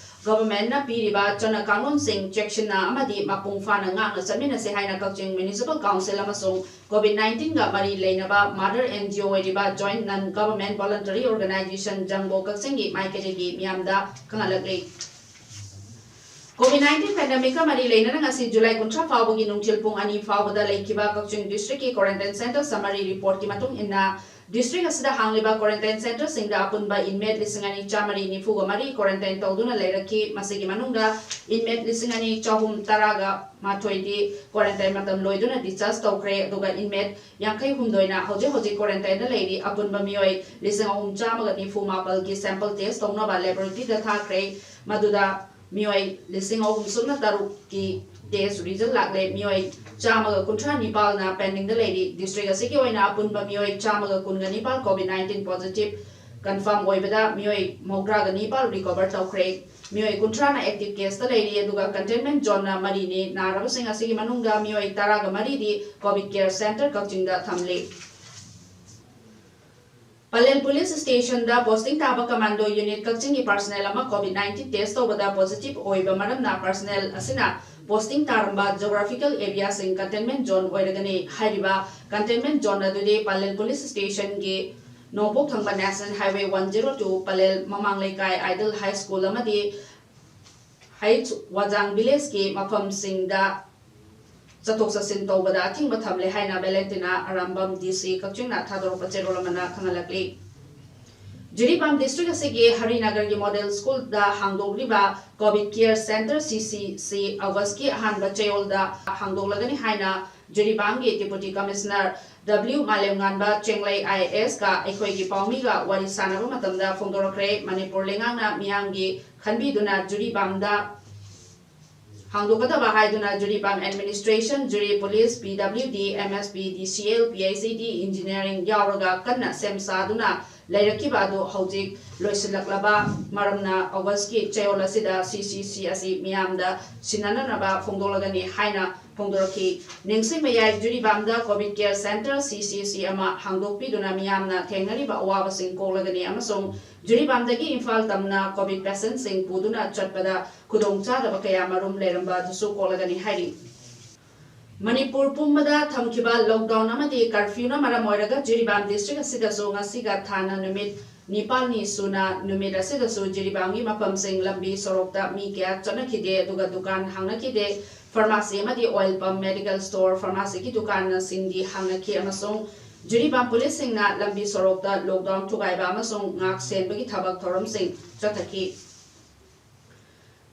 government ꯅ ꯄꯤꯔꯤꯕ ꯆꯠꯅ ꯀꯥꯡꯂꯣꯟꯁꯤꯡ ꯆꯦꯛꯁꯤꯟꯅ ꯑꯃꯗꯤ ꯃꯄꯨꯡ ꯐꯥꯅ ꯉꯥꯛꯅ ꯆꯠꯃꯤꯟꯅꯁꯤ ꯍꯥꯏꯅ ꯀꯛꯆꯤꯡ Municipal Council ꯑꯃꯁꯨꯡ COVID nineteen ꯒ ꯃꯔꯤ ꯂꯩꯅꯕ mother N G O ꯑꯣꯏꯔꯤꯕ Joint Non Government Voluntary Organization ꯖꯪꯕꯣ ꯀꯛꯆꯤꯡꯒꯤ ꯃꯥꯏꯀꯩꯗꯒꯤ ꯃꯤꯌꯥꯝꯗ ꯈꯪꯍꯜꯂꯛꯂꯤ꯫ COVID nineteen pandemic ꯀ ꯃꯔꯤ ꯂꯩꯅꯅ ꯉꯁꯤ July ꯀꯨꯟꯊ꯭ꯔꯥ ꯐꯥꯎꯕꯒꯤ ꯅꯨꯡꯊꯤꯜ ꯄꯨꯡ ꯑꯅꯤ ꯐꯥꯎꯕꯗ ꯂꯩꯈꯤꯕ ꯀꯛꯆꯤꯡ district ꯀꯤ quarantine center summary report ꯀꯤ ꯃꯇꯨꯡ ꯏꯟꯅ, district ꯑꯁꯤꯗ ꯍꯥꯡꯂꯤꯕ quarantine center ꯁꯤꯡꯗ ꯑꯄꯨꯟꯕ inmate ꯂꯤꯁꯤꯡ ꯑꯅꯤ ꯆꯥꯃꯔꯤ ꯅꯤꯐꯨꯒ ꯃꯔꯤ quarantine ꯇꯧꯗꯨꯅ ꯂꯩꯔꯛꯈꯤ꯫ ꯃꯁꯤꯒꯤ ꯃꯅꯨꯡꯗ inmate ꯂꯤꯁꯤꯡ ꯑꯅꯤ ꯆꯍꯨꯝ ꯇꯔꯥꯒ ꯃꯥꯊꯣꯏꯗꯤ quarantine ꯃꯇꯝ ꯂꯣꯏꯗꯨꯅ discharge ꯇꯧꯈ꯭ꯔꯦ, ꯑꯗꯨꯒ inmate ꯌꯥꯡꯈꯩ ꯍꯨꯝꯗꯣꯏꯅ ꯍꯧꯖꯤꯛ ꯍꯧꯖꯤꯛ quarantine ꯗ ꯂꯩꯔꯤ꯫ ꯑꯄꯨꯟꯕ ꯃꯤꯑꯣꯏ ꯂꯤꯁꯤꯡ ꯑꯍꯨꯝ ꯆꯥꯝꯃꯒ ꯅꯤꯐꯨ ꯃꯥꯄꯜꯒꯤ sample test ꯇꯧꯅꯕ laboratory ꯗ ꯊꯥꯈ꯭ꯔꯦ, ꯃꯗꯨꯗ ꯃꯤꯑꯣꯏ ꯂꯤꯁꯤꯡ ꯑꯍꯨꯝ ꯁꯨꯞꯅ ꯇꯔꯨꯛꯀꯤ test result ꯂꯥꯛꯂꯦ꯫ ꯃꯤꯑꯣꯏ ꯆꯥꯝꯃꯒ ꯀꯨꯟꯊ꯭ꯔꯥ ꯅꯤꯄꯥꯜꯅ pending ꯗ ꯂꯩꯔꯤ꯫ District ꯑꯁꯤꯒꯤ ꯑꯣꯏꯅ ꯑꯄꯨꯟꯕ ꯃꯤꯑꯣꯏ ꯆꯥꯝꯃꯒ ꯀꯨꯟꯒ ꯅꯤꯄꯥꯜ COVID nineteen positive confirm ꯑꯣꯏꯕꯗ ꯃꯤꯑꯣꯏ ꯃꯧꯗ꯭ꯔꯥꯒ ꯅꯤꯄꯥꯜ recover ꯇꯧꯈ꯭ꯔꯦ꯫ ꯃꯤꯑꯣꯏ ꯀꯨꯟꯊ꯭ꯔꯥꯅ active case ꯇ ꯂꯩꯔꯤ, ꯑꯗꯨꯒ containment zone ꯅ ꯃꯔꯤꯅꯤ꯫ ꯅꯥꯔꯕꯁꯤꯡ ꯑꯁꯤꯒꯤ ꯃꯅꯨꯡꯗ ꯃꯤꯑꯣꯏ ꯇꯔꯥꯒ ꯃꯔꯤꯗꯤ COVID care center ꯀꯛꯆꯤꯡꯗ ꯊꯝꯂꯤ꯫ ꯄꯂꯦꯜ police station ꯗ posting ꯇꯥꯕ commando unit ꯀꯛꯆꯤꯡꯒꯤ personnel ꯑꯃ COVID nineteen test ꯇꯧꯕꯗ positive ꯑꯣꯏꯕ ꯃꯔꯝꯅ personnel ꯑꯁꯤꯅ posting ꯇꯥꯔꯝꯕ geographical area ꯁꯤꯡ containment zone ꯑꯣꯏꯔꯒꯅꯤ꯫ ꯍꯥꯏꯔꯤꯕ containment zone ꯑꯗꯨꯗꯤ ꯄꯂꯦꯜ police station ꯒꯤ ꯅꯣꯡꯄꯣꯛ ꯊꯪꯕ National Highway one zero two, Pallel ꯃꯃꯥꯡ ꯂꯩꯀꯥꯏ, Ideal High School ꯑꯃꯗꯤ ꯍꯩꯆ ꯋꯥꯖꯥꯡ village ꯀꯤ ꯃꯐꯝꯁꯤꯡꯗ ꯆꯠꯊꯣꯛ ꯆꯠꯁꯤꯟ ꯇꯧꯕꯗ ꯑꯊꯤꯡꯕ ꯊꯝꯂꯦ ꯍꯥꯏꯅ ꯚꯦꯂꯦꯟꯇꯤꯅꯥ ꯑꯔꯥꯝꯕꯝ, D C ꯀꯛꯆꯤꯡꯅ ꯊꯥꯗꯣꯔꯛꯄ ꯆꯦꯔꯣꯜ ꯑꯃꯅ ꯈꯪꯍꯜꯂꯛꯂꯤ꯫ ꯖꯤꯔꯤꯕꯥꯝ ꯗꯤꯁꯇ꯭ꯔꯤꯛ ꯑꯁꯤꯒꯤ ꯍꯔꯤꯅꯒꯔꯒꯤ ꯃꯣꯗꯦꯜ ꯁ꯭ꯀꯨꯜꯗ ꯍꯥꯡꯗꯣꯛꯂꯤꯕ ꯀꯣꯚꯤꯗ ꯀꯦꯌꯔ ꯁꯦꯟꯇꯔ, ꯁꯤ ꯁꯤ ꯁꯤ, ꯑꯣꯒꯁꯀꯤ ꯑꯍꯥꯟꯕ ꯆꯌꯣꯜꯗ ꯍꯥꯡꯗꯣꯛꯂꯒꯅꯤ ꯍꯥꯏꯅ ꯖꯤꯔꯤꯕꯥꯝꯒꯤ deputy commissioner W Malemnganba Chenglei I A ꯑꯦꯁꯀ ꯑꯩꯈꯣꯏꯒꯤ ꯄꯥꯎꯃꯤꯒ ꯋꯥꯔꯤ ꯁꯥꯟꯅꯕ ꯃꯇꯝꯗ ꯐꯣꯡꯗꯣꯔꯛꯈ꯭ꯔꯦ꯫ ꯃꯅꯤꯄꯨꯔ ꯂꯩꯉꯥꯛꯅ ꯃꯤꯌꯥꯝꯒꯤ ꯈꯟꯕꯤꯗꯨꯅ ꯖꯤꯔꯤꯕꯥꯝꯗ ꯍꯥꯡꯗꯣꯛꯀꯗꯕ ꯍꯥꯏꯗꯨꯅ ꯖꯤꯔꯤꯕꯥꯝ ꯑꯦꯗꯃꯤꯅꯤꯁꯇ꯭ꯔꯦꯁꯟ, ꯖꯤꯔꯤ ꯄꯨꯂꯤꯁ, ꯄꯤ ꯗꯕ꯭ꯂꯤꯎ ꯗꯤ, ꯑꯦꯝ ꯑꯦꯁ ꯄꯤ, ꯗꯤ C L, P H E ꯗꯤ, ꯏꯟꯖꯤꯅꯤꯌꯥꯔꯤꯡ ꯌꯥꯎꯔꯒ ꯀꯟꯅ ꯁꯦꯝ ꯁꯥꯗꯨꯅ ꯂꯩꯔꯛꯈꯤꯕ ꯑꯗꯨ ꯍꯧꯖꯤꯛ ꯂꯣꯏꯁꯤꯜꯂꯛꯂꯕ ꯃꯔꯝꯅ ꯑꯣꯒꯁꯀꯤ ꯆꯌꯣꯜ ꯑꯁꯤꯗ ꯁꯤ ꯁꯤ ꯁꯤ ꯑꯁꯤ ꯃꯤꯌꯥꯝꯗ ꯁꯤꯟꯅꯅꯅꯕ ꯐꯣꯡꯗꯣꯛꯂꯒꯅꯤ ꯍꯥꯏꯅ ꯐꯣꯡꯗꯣꯔꯛꯈꯤ꯫ ꯅꯤꯡꯁꯤꯡꯕ ꯌꯥꯏ, ꯖꯤꯔꯤꯕꯥꯝꯗ ꯀꯣꯚꯤꯗ ꯀꯦꯌꯔ ꯁꯦꯟꯇꯔ, ꯁꯤ ꯁꯤ ꯁꯤ, ꯑꯃ ꯍꯥꯡꯗꯣꯛꯄꯤꯗꯨꯅ ꯃꯤꯌꯥꯝꯅ ꯊꯦꯡꯅꯔꯤꯕ ꯑꯋꯥꯕꯁꯤꯡ ꯀꯣꯛꯂꯒꯅꯤ ꯑꯃꯁꯨꯡ ꯖꯤꯔꯤꯕꯥꯝꯗꯒꯤ ꯏꯝꯐꯥꯜ ꯇꯝꯅ ꯀꯣꯚꯤꯗ ꯄꯦꯁꯦꯟꯠꯁꯤꯡ ꯄꯨꯗꯨꯅ ꯆꯠꯄꯗ ꯈꯨꯗꯣꯡꯆꯥꯗꯕ ꯀꯌꯥ ꯃꯔꯨꯝ ꯂꯩꯔꯝꯕ ꯑꯗꯨꯁꯨ ꯀꯣꯛꯂꯒꯅꯤ ꯍꯥꯏꯔꯤ꯫ ꯃꯅꯤꯄꯨꯔ ꯄꯨꯝꯕꯗ ꯊꯝꯈꯤꯕ ꯂꯣꯛꯗꯥꯎꯟ ꯑꯃꯗꯤ ꯀꯔꯐ꯭ꯌꯨꯅ ꯃꯔꯝ ꯑꯣꯏꯔꯒ ꯖꯤꯔꯤꯕꯥꯝ ꯗꯤꯁꯇ꯭ꯔꯤꯛ ꯑꯁꯤꯗꯁꯨ ꯉꯁꯤꯒ ꯊꯥꯅ ꯅꯨꯃꯤꯠ ꯅꯤꯄꯥꯜꯅꯤ ꯁꯨꯅ ꯅꯨꯃꯤꯠ ꯑꯁꯤꯗꯁꯨ ꯖꯤꯔꯤꯕꯥꯝꯒꯤ ꯃꯐꯝꯁꯤꯡ ꯂꯝꯕꯤ ꯁꯣꯔꯣꯛꯇ ꯃꯤ ꯀꯌꯥ ꯆꯠꯅꯈꯤꯗꯦ, ꯑꯗꯨꯒ ꯗꯨꯀꯥꯟ ꯍꯥꯡꯅꯈꯤꯗꯦ꯫ ꯐꯥꯔꯃꯥꯁꯤ ꯑꯃꯗꯤ ꯑꯣꯏꯜ ꯄꯝꯞ, ꯃꯦꯗꯤꯀꯦꯜ ꯁ꯭ꯇꯣꯔ, ꯐꯥꯔꯃꯥꯁꯤꯒꯤ ꯗꯨꯀꯥꯟꯁꯤꯡꯗꯤ ꯍꯥꯡꯅꯈꯤ ꯑꯃꯁꯨꯡ ꯖꯤꯔꯤꯕꯥꯝ ꯄꯨꯂꯤꯁꯁꯤꯡꯅ ꯂꯝꯕꯤ ꯁꯣꯔꯣꯛꯇ ꯂꯣꯛꯗꯥꯎꯟ ꯊꯨꯒꯥꯏꯕ ꯑꯃꯁꯨꯡ ꯉꯥꯛ ꯁꯦꯟꯕꯒꯤ ꯊꯕꯛ ꯊꯧꯔꯝꯁꯤꯡ ꯆꯠꯊꯈꯤ꯫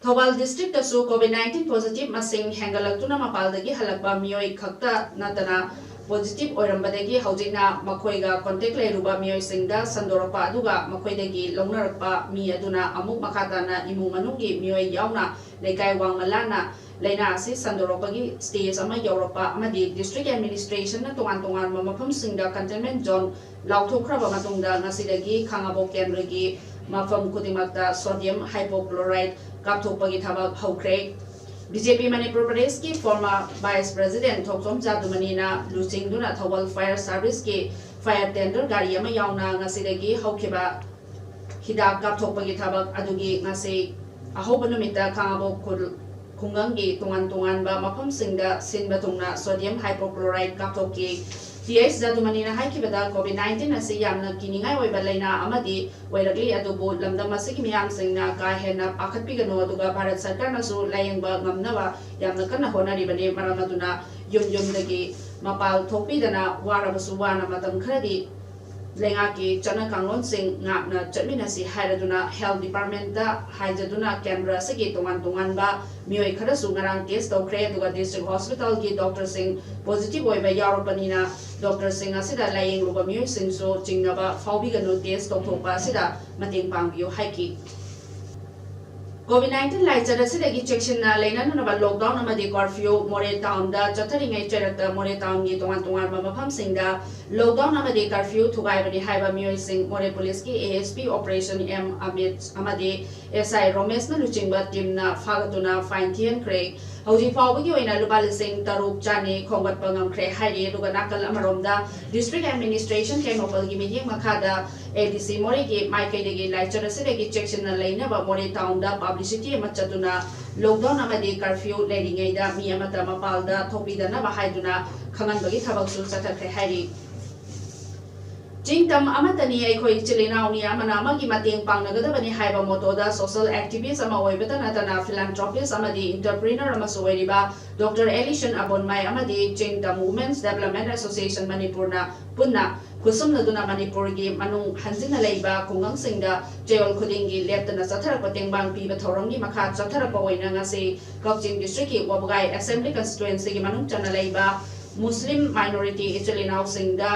ꯊꯧꯕꯥꯜ ꯗꯤꯁꯇ꯭ꯔꯤꯛꯇꯁꯨ ꯀꯣꯚꯤꯗ ꯅꯥꯏꯟꯇꯤꯟ ꯄꯣꯖꯤꯇꯤꯚ ꯃꯁꯤꯡ ꯍꯦꯟꯒꯠꯂꯛꯇꯨꯅ ꯃꯄꯥꯜꯗꯒꯤ ꯍꯜꯂꯛꯄ ꯃꯤꯑꯣꯏ ꯈꯛꯇ ꯅꯠꯇꯅ ꯄꯣꯖꯤꯇꯤꯚ ꯑꯣꯏꯔꯝꯕꯗꯒꯤ ꯍꯧꯖꯤꯛꯅ ꯃꯈꯣꯏꯒ ꯀꯣꯟꯇꯦꯛ ꯂꯩꯔꯨꯕ ꯃꯤꯑꯣꯏꯁꯤꯡꯗ ꯁꯟꯗꯣꯔꯛꯄ, ꯑꯗꯨꯒ ꯃꯈꯣꯏꯗꯒꯤ ꯂꯧꯅꯔꯛꯄ ꯃꯤ ꯑꯗꯨꯅ ꯑꯃꯨꯛ ꯃꯈꯥ ꯇꯥꯅ ꯏꯃꯨꯡ ꯃꯅꯨꯡꯒꯤ ꯃꯤꯑꯣꯏ ꯌꯥꯎꯅ ꯂꯩꯀꯥꯏ ꯋꯥꯡꯃ ꯂꯥꯟꯅ ꯂꯥꯏꯅꯥ ꯑꯁꯤ ꯁꯟꯗꯣꯔꯛꯄꯒꯤ ꯁ꯭ꯇꯦꯖ ꯑꯃ ꯌꯧꯔꯛꯄ ꯑꯃꯗꯤ ꯗꯤꯁꯇ꯭ꯔꯤꯛ ꯑꯦꯗꯃꯤꯅꯤꯁꯇ꯭ꯔꯦꯁꯟꯅ ꯇꯣꯉꯥꯟ ꯇꯣꯉꯥꯟꯕ ꯃꯐꯝꯁꯤꯡꯗ ꯀꯟꯇꯦꯟꯃꯦꯟꯠ ꯖꯣꯟ ꯂꯥꯎꯊꯣꯛꯈ꯭ꯔꯕ ꯃꯇꯨꯡꯗ ꯉꯁꯤꯗꯒꯤ ꯈꯥꯉꯕꯣꯛ ꯀꯦꯟꯗ꯭ꯔꯒꯤ ꯃꯐꯝ ꯈꯨꯗꯤꯡꯃꯛꯇ ꯁꯣꯗꯤꯌꯝ ꯍꯥꯏꯄꯣꯀ꯭ꯂꯣꯔꯥꯏꯗ ꯀꯥꯞꯊꯣꯛꯄꯒꯤ ꯊꯕꯛ ꯍꯧꯈ꯭ꯔꯦ꯫ ꯕꯤ ꯖꯦ ꯄꯤ ꯃꯅꯤꯄꯨꯔ ꯄ꯭ꯔꯗꯦꯁꯀꯤ ꯐꯣꯔꯃꯔ ꯚꯥꯏꯁ ꯄ꯭ꯔꯦꯁꯤꯗꯦꯟꯠ ꯊꯣꯛꯆꯣꯝ ꯖꯥꯗꯨꯃꯅꯤꯅ ꯂꯨꯆꯤꯡꯗꯨꯅ ꯊꯧꯕꯥꯜ ꯐꯥꯌꯔ ꯁꯥꯔꯚꯤꯁꯀꯤ ꯐꯥꯌꯔ ꯇꯦꯟꯗꯔ ꯒꯥꯔꯤ ꯑꯃ ꯌꯥꯎꯅ ꯉꯁꯤꯗꯒꯤ ꯍꯧꯈꯤꯕ ꯍꯤꯗꯥꯛ ꯀꯥꯞꯊꯣꯛꯄꯒꯤ ꯊꯕꯛ ꯑꯗꯨꯒꯤ ꯉꯁꯤ ꯑꯍꯧꯕ ꯅꯨꯃꯤꯠꯇ ꯈꯥꯉꯕꯣꯛ ꯈꯨꯜ ꯈꯨꯡꯒꯪꯒꯤ ꯇꯣꯉꯥꯟ ꯇꯣꯉꯥꯟꯕ ꯃꯐꯝꯁꯤꯡꯗ ꯁꯤꯟꯕ ꯊꯨꯡꯅ ꯁꯣꯗꯤꯌꯝ ꯍꯥꯏꯄꯣꯀ꯭ꯂꯣꯔꯥꯏꯗ ꯀꯥꯞꯊꯣꯛꯈꯤ꯫ ꯇꯤ ꯑꯩꯆ ꯖꯥꯗꯨꯃꯅꯤꯅ ꯍꯥꯏꯈꯤꯕꯗ, ꯀꯣꯚꯤꯗ ꯅꯥꯏꯟꯇꯤꯟ ꯑꯁꯤ ꯌꯥꯝꯅ ꯀꯤꯅꯤꯡꯉꯥꯏ ꯑꯣꯏꯕ ꯂꯥꯏꯅꯥ ꯑꯃꯗꯤ ꯑꯣꯏꯔꯛꯂꯤ, ꯑꯗꯨꯕꯨ ꯂꯝꯗꯝ ꯑꯁꯤꯒꯤ ꯃꯤꯌꯥꯝꯁꯤꯡꯅ ꯀꯥ ꯍꯦꯟꯅ ꯄꯥꯈꯠꯄꯤꯒꯅꯨ, ꯑꯗꯨꯒ ꯚꯥꯔꯠ ꯁꯔꯀꯥꯔꯅꯁꯨ ꯂꯥꯌꯦꯡꯕ ꯉꯝꯅꯕ ꯌꯥꯝꯅ ꯀꯟꯅ ꯍꯣꯠꯅꯔꯤꯕꯅꯤ꯫ ꯃꯔꯝ ꯑꯗꯨꯅ ꯌꯨꯝ ꯌꯨꯝꯗꯒꯤ ꯃꯄꯥꯜ ꯊꯣꯛꯄꯤꯗꯅ ꯋꯥꯔꯕꯁꯨ ꯋꯥꯅ ꯃꯇꯝ ꯈꯔꯗꯤ ꯂꯩꯉꯥꯛꯀꯤ ꯆꯠꯅ ꯀꯥꯡꯂꯣꯟꯁꯤꯡ ꯉꯥꯛꯅ ꯆꯠꯃꯤꯟꯅꯁꯤ ꯍꯥꯏꯔꯗꯨꯅ health departmentꯇ ꯍꯥꯏꯖꯗꯨꯅ ꯀꯦꯟꯗ꯭ꯔ ꯑꯁꯤꯒꯤ ꯇꯣꯉꯥꯟ ꯇꯣꯉꯥꯟꯕ ꯃꯤꯑꯣꯏ ꯈꯔꯁꯨ ꯉꯔꯥꯡ test ꯇꯧꯈ꯭ꯔꯦ꯫ ꯑꯗꯨꯒ district hospitalꯒꯤ doctorꯁꯤꯡ positive ꯑꯣꯏꯕ ꯌꯥꯎꯔꯛꯄꯅꯤꯅ doctorꯁꯤꯡ ꯑꯁꯤꯗ ꯂꯥꯌꯦꯡꯂꯨꯕ ꯃꯤꯑꯣꯏꯁꯤꯡꯁꯨ ꯆꯤꯡꯅꯕ ꯐꯥꯎꯕꯤꯒꯅꯨ, test ꯇꯧꯊꯣꯛꯄ ꯑꯁꯤꯗ ꯃꯇꯦꯡ ꯄꯥꯡꯕꯤꯌꯨ ꯍꯥꯏꯈꯤ꯫ COVID nineteen ꯂꯥꯏꯆꯠ ꯑꯁꯤꯗꯒꯤ ꯆꯦꯛꯁꯤꯟꯅ ꯂꯩꯅꯅꯅꯕ lockdown ꯑꯃꯗꯤ curfew ꯃꯣꯔꯦ townꯗ ꯆꯠꯊꯔꯤꯉꯩ ꯆꯩꯔꯛꯇ ꯃꯣꯔꯦ townꯒꯤ ꯇꯣꯉꯥꯟ ꯇꯣꯉꯥꯟꯕ ꯃꯐꯝꯁꯤꯡꯗ lockdown ꯑꯃꯗꯤ curfew ꯊꯨꯒꯥꯏꯕꯅꯤ ꯍꯥꯏꯕ ꯃꯤꯑꯣꯏꯁꯤꯡ ꯃꯣꯔꯦ policeꯀꯤ ASP operation M ꯑꯃꯤꯠ ꯑꯃꯗꯤ SI ꯔꯣꯃꯦꯁꯅ ꯂꯨꯆꯤꯡꯕ teamꯅ ꯐꯥꯒꯠꯇꯨꯅ fine ꯊꯤꯍꯟꯈ꯭ꯔꯦ꯫ ꯍꯧꯖꯤꯛ ꯐꯥꯎꯕꯒꯤ ꯑꯣꯏꯅ ꯂꯨꯄꯥ ꯂꯤꯁꯤꯡ ꯇꯔꯨꯛ ꯆꯥꯅꯤ ꯈꯣꯝꯒꯠꯄ ꯉꯝꯈ꯭ꯔꯦ ꯍꯥꯏꯔꯤ꯫ ꯑꯗꯨꯒ ꯅꯥꯀꯜ ꯑꯃꯔꯣꯝꯗ district administration ꯇꯦꯡꯅꯧꯄꯜꯒꯤ ꯃꯤꯠꯌꯦꯡ ꯃꯈꯥꯗ ADC ꯃꯣꯔꯦꯒꯤ ꯃꯥꯏꯀꯩꯗꯒꯤ ꯂꯥꯏꯆꯠ ꯑꯁꯤꯗꯒꯤ ꯆꯦꯛꯁꯤꯟꯅ ꯂꯩꯅꯕ ꯃꯣꯔꯦ townꯗ publicity ꯑꯃ ꯆꯠꯇꯨꯅ lockdown ꯑꯃꯗꯤ curfew ꯂꯩꯔꯤꯉꯩꯗ ꯃꯤ ꯑꯃꯠꯇ ꯃꯄꯥꯜꯗ ꯊꯣꯛꯄꯤꯗꯅꯕ ꯍꯥꯏꯗꯨꯅ ꯈꯪꯍꯟꯕꯒꯤ ꯊꯕꯛꯁꯨ ꯆꯠꯊꯈ꯭ꯔꯦ ꯍꯥꯏꯔꯤ꯫ ꯆꯤꯡ ꯇꯝ ꯑꯃꯠꯇꯅꯤ, ꯑꯩꯈꯣꯏ ꯏꯆꯤꯜ ꯏꯅꯥꯎꯅꯤ, ꯑꯃꯅ ꯑꯃꯒꯤ ꯃꯇꯦꯡ ꯄꯥꯡꯅꯒꯗꯕꯅꯤ ꯍꯥꯏꯕ mottoꯗ social activist ꯑꯃ ꯑꯣꯏꯕꯇ ꯅꯠꯇꯅ philanthropist ꯑꯃꯗꯤ entrepreneur ꯑꯃꯁꯨ ꯑꯣꯏꯔꯤꯕ Doctor ꯑꯦꯂꯤꯁꯟ ꯑꯕꯣꯟꯃꯥꯏ ꯑꯃꯗꯤ ꯆꯤꯡ ꯇꯝ Women's Development Association ꯃꯅꯤꯄꯨꯔꯅ ꯄꯨꯟꯅ ꯈꯨꯠꯁꯝꯅꯗꯨꯅ ꯃꯅꯤꯄꯨꯔꯒꯤ ꯃꯅꯨꯡ ꯍꯟꯖꯤꯟꯅ ꯂꯩꯕ ꯈꯨꯡꯒꯪꯁꯤꯡꯗ ꯆꯌꯣꯜ ꯈꯨꯗꯤꯡꯒꯤ ꯂꯦꯞꯇꯅ ꯆꯠꯊꯔꯛꯄ ꯇꯦꯡꯕꯥꯡ ꯄꯤꯕ ꯊꯧꯔꯝꯒꯤ ꯃꯈꯥ ꯆꯠꯊꯔꯛꯄ ꯑꯣꯏꯅ ꯉꯁꯤ ꯀꯛꯆꯤꯡ districtꯀꯤ ꯋꯥꯕꯒꯥꯏ assembly constituencyꯒꯤ ꯃꯅꯨꯡ ꯆꯟꯅ ꯂꯩꯕ Muslim minority ꯏꯆꯤꯜ ꯏꯅꯥꯎꯁꯤꯡꯗ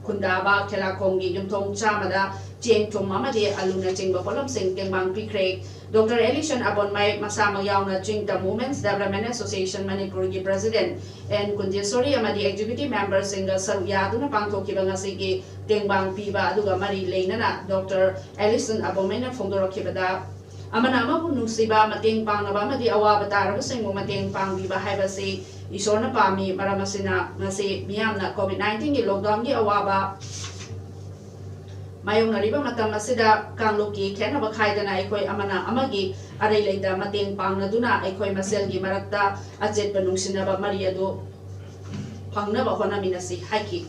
ꯈꯨꯟꯗꯥꯕ ꯈꯦꯂꯥꯈꯣꯡꯒꯤ ꯌꯨꯝꯊꯣꯡ ꯆꯥꯝꯃꯗ ꯆꯦꯡ, ꯊꯨꯝ ꯑꯃꯗꯤ ꯑꯂꯨꯅꯆꯤꯡꯕ ꯄꯣꯠꯂꯝꯁꯤꯡ ꯇꯦꯡꯕꯥꯡ ꯄꯤꯈ꯭ꯔꯦ꯫ Doctor ꯑꯦꯂꯤꯁꯟ ꯑꯕꯣꯟꯃꯩ ꯃꯁꯥꯃꯛ ꯌꯥꯎꯅ ꯆꯤꯡ ꯇꯝ Women's Development Association ꯃꯅꯤꯄꯨꯔꯒꯤ president ꯑꯦꯟ ꯀꯨꯟꯖꯦꯁꯣꯔꯤ ꯑꯃꯗꯤ executive memberꯁꯤꯡꯒ ꯁꯔꯨꯛ ꯌꯥꯗꯨꯅ ꯄꯥꯡꯊꯣꯛꯈꯤꯕ ꯉꯁꯤꯒꯤ ꯇꯦꯡꯕꯥꯡ ꯄꯤꯕ ꯑꯗꯨꯒ ꯃꯔꯤ ꯂꯩꯅꯅ Doctor ꯑꯦꯂꯤꯁꯟ ꯑꯕꯣꯟꯃꯩꯅ ꯐꯣꯡꯗꯣꯔꯛꯈꯤꯕꯗ, ꯑꯃꯅ ꯑꯃꯕꯨ ꯅꯨꯡꯁꯤꯕ, ꯃꯇꯦꯡ ꯄꯥꯡꯅꯕ ꯑꯃꯗꯤ ꯑꯋꯥꯕ ꯇꯥꯔꯕꯁꯤꯡꯕꯨ ꯃꯇꯦꯡ ꯄꯥꯡꯕꯤꯕ ꯍꯥꯏꯕꯁꯤ ꯏꯁꯣꯔꯅ ꯄꯥꯝꯃꯤ꯫ ꯃꯔꯝ ꯑꯁꯤꯅ ꯉꯁꯤ ꯃꯤꯌꯥꯝꯅ COVID nineteenꯒꯤ lockdownꯒꯤ ꯑꯋꯥꯕ ꯃꯥꯌꯣꯛꯅꯔꯤꯕ ꯃꯇꯝ ꯑꯁꯤꯗ ꯀꯥꯡꯂꯨꯞꯀꯤ ꯈꯦꯠꯅꯕ ꯈꯥꯏꯗꯅ ꯑꯩꯈꯣꯏ ꯑꯃꯅ ꯑꯃꯒꯤ ꯑꯔꯩ ꯂꯩꯇ ꯃꯇꯦꯡ ꯄꯥꯡꯅꯗꯨꯅ ꯑꯩꯈꯣꯏ ꯃꯁꯦꯜꯒꯤ ꯃꯔꯛꯇ ꯑꯆꯦꯠꯄ ꯅꯨꯡꯁꯤꯅꯕ ꯃꯔꯤ ꯑꯗꯨ ꯐꯪꯅꯕ ꯍꯣꯠꯅꯃꯤꯟꯅꯁꯤ ꯍꯥꯏꯈꯤ꯫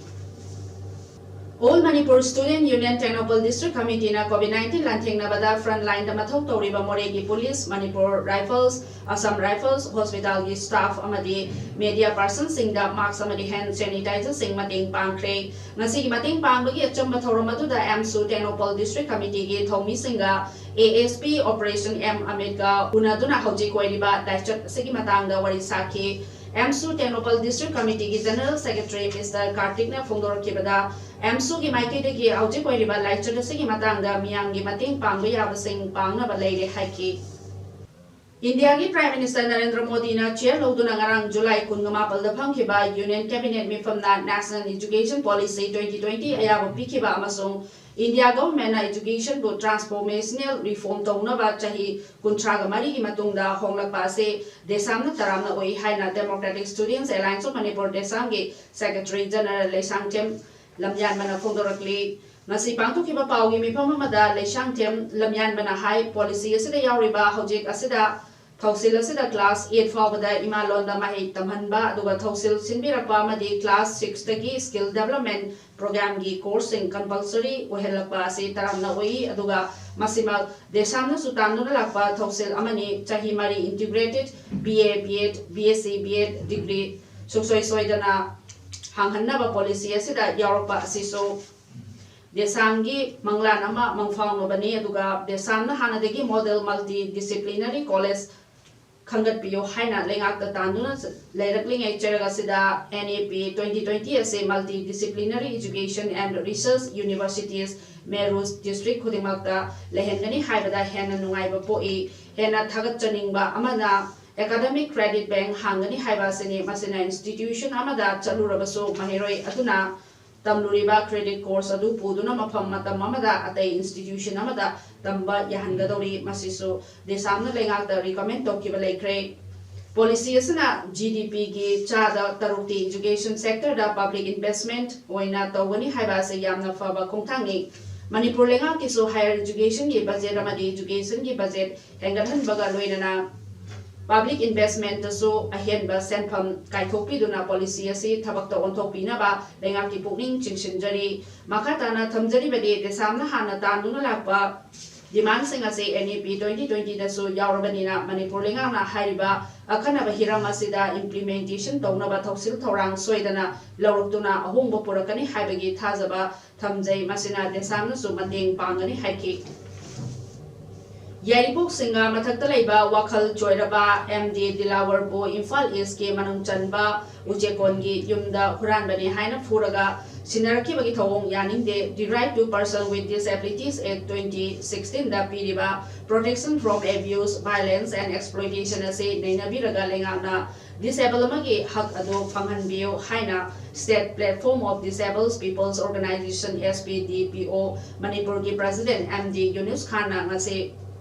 All Manipur Student Union Tengnoupal District Committee ꯅ COVID nineteen ꯂꯥꯟꯊꯦꯡꯅꯕꯗ front line ꯗ ꯃꯊꯧ ꯇꯧꯔꯤꯕ ꯃꯣꯔꯦꯒꯤ police, Manipur Rifles, Assam Rifles, hospital ꯒꯤ staff ꯑꯃꯗꯤ media person ꯁꯤꯡꯗ mask ꯑꯃꯗꯤ hand sanitizer ꯁꯤꯡ ꯃꯇꯦꯡ ꯄꯥꯡꯈ꯭ꯔꯦ꯫ ꯉꯁꯤꯒꯤ ꯃꯇꯦꯡ ꯄꯥꯡꯕꯒꯤ ꯑꯆꯝꯕ ꯊꯧꯔꯝ ꯑꯗꯨꯗ ꯑꯦꯝꯁꯨ ꯇꯦꯡꯅꯧꯄꯜ District Committee ꯒꯤ ꯊꯧꯃꯤꯁꯤꯡꯒ A S P Operation M ꯑꯃꯤꯠꯀ ꯎꯅꯗꯨꯅ ꯍꯧꯖꯤꯛ ꯑꯣꯏꯔꯤꯕ ꯂꯥꯏꯆꯠ ꯑꯁꯤꯒꯤ ꯃꯇꯥꯡꯗ ꯋꯥꯔꯤ ꯁꯥꯈꯤ꯫ ꯑꯦꯝꯁꯨ ꯇꯦꯡꯅꯧꯄꯜ District Committee ꯒꯤ General Secretary Mister ꯀꯥꯔꯇꯤꯛꯅ ꯐꯣꯡꯗꯣꯔꯛꯈꯤꯕꯗ, ꯑꯦꯝꯁꯨꯒꯤ ꯃꯥꯏꯀꯩꯗꯒꯤ ꯍꯧꯖꯤꯛ ꯑꯣꯏꯔꯤꯕ ꯂꯥꯏꯆꯠ ꯑꯁꯤꯒꯤ ꯃꯇꯥꯡꯗ ꯃꯤꯌꯥꯝꯒꯤ ꯃꯇꯦꯡ ꯄꯥꯡꯕ ꯌꯥꯕꯁꯤꯡ ꯄꯥꯡꯅꯕ ꯂꯩꯔꯦ ꯍꯥꯏꯈꯤ꯫ ꯏꯟꯗꯤꯌꯥꯒꯤ Prime Minister ꯅꯔꯦꯟꯗ꯭ꯔ ꯃꯣꯗꯤꯅ chair ꯂꯧꯗꯨꯅ ꯉꯔꯥꯡ July ꯀꯨꯟꯃꯥꯄꯜꯗ ꯐꯝꯈꯤꯕ Union Cabinet ꯃꯤꯐꯝꯅ National Education Policy twenty twenty ꯑꯌꯥꯕ ꯄꯤꯈꯤꯕ ꯑꯃꯁꯨꯡ India Government ꯅ education ꯕꯨ transformational reform ꯇꯧꯅꯕ ꯆꯍꯤ ꯀꯨꯟꯊ꯭ꯔꯥꯒ ꯃꯔꯤꯒꯤ ꯃꯇꯨꯡꯗ ꯍꯣꯡꯂꯛꯄ ꯑꯁꯤ ꯗꯦꯁꯥꯝꯅ ꯇꯔꯥꯝꯅ ꯎꯏ ꯍꯥꯏꯅ Democratic Students Alliance of Manipur, ꯗꯦꯁꯥꯝꯒꯤ Secretary General Leishangthem ꯂꯝꯌꯥꯟꯕꯅ ꯐꯣꯡꯗꯣꯔꯛꯂꯤ꯫ ꯉꯁꯤ ꯄꯥꯡꯊꯣꯛꯈꯤꯕ ꯄꯥꯎꯒꯤ ꯃꯤꯐꯝ ꯑꯃꯗ ꯂꯩꯁꯥꯡꯊꯦꯝ ꯂꯝꯌꯥꯟꯕꯅ ꯍꯥꯏ, policy ꯑꯁꯤꯗ ꯌꯥꯎꯔꯤꯕ ꯍꯧꯖꯤꯛ ꯑꯁꯤꯗ ꯊꯧꯁꯤꯜ ꯑꯁꯤꯗ class eight ꯐꯥꯎꯕꯗ ꯏꯃꯥ ꯂꯣꯟꯗ ꯃꯍꯩ ꯇꯝꯍꯟꯕ, ꯑꯗꯨꯒ ꯊꯧꯁꯤꯜ ꯁꯤꯟꯕꯤꯔꯛꯄ ꯑꯃꯗꯤ class six ꯇꯒꯤ skill development program ꯒꯤ course ꯁꯤꯡ compulsory ꯑꯣꯏꯍꯜꯂꯛꯄ ꯑꯁꯤ ꯇꯔꯥꯝꯅ ꯎꯏ꯫ ꯑꯗꯨꯒ ꯃꯁꯤꯃꯛ ꯗꯦꯁꯥꯝꯅꯁꯨ ꯇꯥꯟꯗꯨꯅ ꯂꯥꯛꯄ ꯊꯧꯁꯤꯜ ꯑꯃꯅꯤ꯫ ꯆꯍꯤ ꯃꯔꯤ integrated B A, B Ed, B S C, B Ed degree ꯁꯨꯡꯁꯣꯏ ꯁꯣꯏꯗꯅ ꯍꯥꯡꯍꯟꯅꯕ policy ꯑꯁꯤꯗ ꯌꯥꯎꯔꯛꯄ ꯑꯁꯤꯁꯨ ꯗꯦꯁꯥꯝꯒꯤ ꯃꯪꯂꯥꯟ ꯑꯃ ꯃꯪꯐꯥꯎꯅꯕꯅꯤ꯫ ꯑꯗꯨꯒ ꯗꯦꯁꯥꯝꯅ ꯍꯥꯟꯅꯗꯒꯤ model multidisciplinary college ꯈꯟꯒꯠꯄꯤꯌꯨ ꯍꯥꯏꯅ ꯂꯩꯉꯥꯛꯇ ꯇꯥꯟꯗꯨꯅ ꯂꯩꯔꯛꯂꯤꯉꯩ ꯆꯩꯔꯛ ꯑꯁꯤꯗ N E P twenty twenty ꯑꯁꯤ Multidisciplinary Education and Research Universities, MERUs, district ꯈꯨꯗꯤꯡꯃꯛꯇ ꯂꯩꯍꯟꯒꯅꯤ ꯍꯥꯏꯕꯗ ꯍꯦꯟꯅ ꯅꯨꯡꯉꯥꯏꯕ ꯄꯣꯛꯏ꯫ ꯍꯦꯟꯅ ꯊꯥꯒꯠꯆꯅꯤꯡꯕ ꯑꯃꯅ academic credit bank ꯍꯥꯡꯒꯅꯤ ꯍꯥꯏꯕ ꯑꯁꯤꯅꯤ꯫ ꯃꯁꯤꯅ institution ꯑꯃꯗ ꯆꯠꯂꯨꯔꯕꯁꯨ ꯃꯍꯩꯔꯣꯏ ꯑꯗꯨꯅ ꯇꯝꯂꯨꯔꯤꯕ credit course ꯑꯗꯨ ꯄꯨꯗꯨꯅ ꯃꯐꯝ ꯃꯇꯝ ꯑꯃꯗ ꯑꯇꯩ institution ꯑꯃꯗ ꯇꯝꯕ ꯌꯥꯍꯟꯒꯗꯧꯔꯤ꯫ ꯃꯁꯤꯁꯨ ꯗꯦꯁꯥꯝꯅ ꯂꯩꯉꯥꯛꯇ recommend ꯇꯧꯈꯤꯕ ꯂꯩꯈ꯭ꯔꯦ꯫ Policy ꯑꯁꯤꯅ G D P ꯒꯤ ꯆꯥꯗ ꯇꯔꯨꯛꯇꯤ education sector ꯗ public investment ꯑꯣꯏꯅ ꯇꯧꯒꯅꯤ ꯍꯥꯏꯕ ꯑꯁꯤ ꯌꯥꯝꯅ ꯐꯕ ꯈꯣꯡꯊꯥꯡꯅꯤ꯫ ꯃꯅꯤꯄꯨꯔ ꯂꯩꯉꯥꯛꯀꯤꯁꯨ higher education ꯒꯤ budget ꯑꯃꯗꯤ education ꯒꯤ budget ꯍꯦꯟꯒꯠꯍꯟꯕꯒ ꯂꯣꯏꯅꯅ ꯄꯕ꯭ꯂꯤꯛ ꯏꯟꯚꯦꯁ꯭ꯠꯃꯦꯟꯠꯇꯁꯨ ꯑꯍꯦꯟꯕ ꯁꯦꯟꯐꯝ ꯀꯥꯏꯊꯣꯛꯄꯤꯗꯨꯅ ꯄꯣꯂꯤꯁꯤ ꯑꯁꯤ ꯊꯕꯛꯇ ꯑꯣꯟꯊꯣꯛꯄꯤꯅꯕ ꯂꯩꯉꯥꯛꯀꯤ ꯄꯨꯛꯅꯤꯡ ꯆꯤꯡꯁꯤꯟꯖꯔꯤ꯫ ꯃꯈꯥ ꯇꯥꯅ ꯊꯝꯖꯔꯤꯕꯗꯤ ꯗꯦꯁꯥꯝꯅ ꯍꯥꯟꯅ ꯇꯥꯟꯗꯨꯅ ꯂꯥꯛꯄ ꯗꯤꯃꯥꯟꯁꯤꯡ ꯑꯁꯤ NEP twenty twenty ꯗꯁꯨ ꯌꯥꯎꯔꯕꯅꯤꯅ ꯃꯅꯤꯄꯨꯔ ꯂꯩꯉꯥꯛꯅ ꯍꯥꯏꯔꯤꯕ ꯑꯈꯟꯅꯕ ꯍꯤꯔꯝ ꯑꯁꯤꯗ ꯏꯝꯄ꯭ꯂꯤꯃꯦꯟꯇꯦꯁꯟ ꯇꯧꯅꯕ ꯊꯧꯁꯤꯜ ꯊꯧꯔꯥꯡ ꯁꯣꯏꯗꯅ ꯂꯧꯔꯛꯇꯨꯅ ꯑꯍꯣꯡꯕ ꯄꯨꯔꯛꯀꯅꯤ ꯍꯥꯏꯕꯒꯤ ꯊꯥꯖꯕ ꯊꯝꯖꯩ꯫ ꯃꯁꯤꯅ ꯗꯦꯁꯥꯝꯅꯁꯨ ꯃꯇꯦꯡ ꯄꯥꯡꯒꯅꯤ ꯍꯥꯏꯈꯤ꯫ ꯌꯥꯏꯔꯤꯄꯣꯛ ꯁꯤꯡꯒꯥ ꯃꯊꯛꯇ ꯂꯩꯕ ꯋꯥꯈꯜ ꯆꯣꯏꯔꯕ M D ꯗꯤꯂꯥꯋꯔꯕꯨ ꯏꯝꯐꯥꯜ ꯏꯁ꯭ꯠꯀꯤ ꯃꯅꯨꯡ ꯆꯟꯕ ꯎꯆꯦꯀꯣꯟꯒꯤ ꯌꯨꯝꯗ ꯍꯨꯔꯥꯟꯕꯅꯤ ꯍꯥꯏꯅ ꯐꯨꯔꯒ ꯁꯤꯟꯅꯔꯛꯈꯤꯕꯒꯤ ꯊꯧꯑꯣꯡ ꯌꯥꯅꯤꯡꯗꯦ꯫ The Right to Person with Disabilities Act twenty sixteen ꯗ ꯄꯤꯔꯤꯕ Protection from Abuse, Violence and Exploitation ꯑꯁꯤ ꯅꯩꯅꯕꯤꯔꯒ ꯂꯩꯉꯥꯛꯅ ꯗꯤꯁꯦꯕꯜ ꯑꯃꯒꯤ ꯍꯛ ꯑꯗꯨ ꯐꯪꯍꯟꯕꯤꯌꯨ ꯍꯥꯏꯅ State Platform of Disabled People's Organization, S P D P O, ꯃꯅꯤꯄꯨꯔꯒꯤ ꯄ꯭ꯔꯦꯁꯤꯗꯦꯟꯠ M D ꯌꯨꯅꯨꯁ ꯈꯥꯟꯅ ꯉꯁꯤ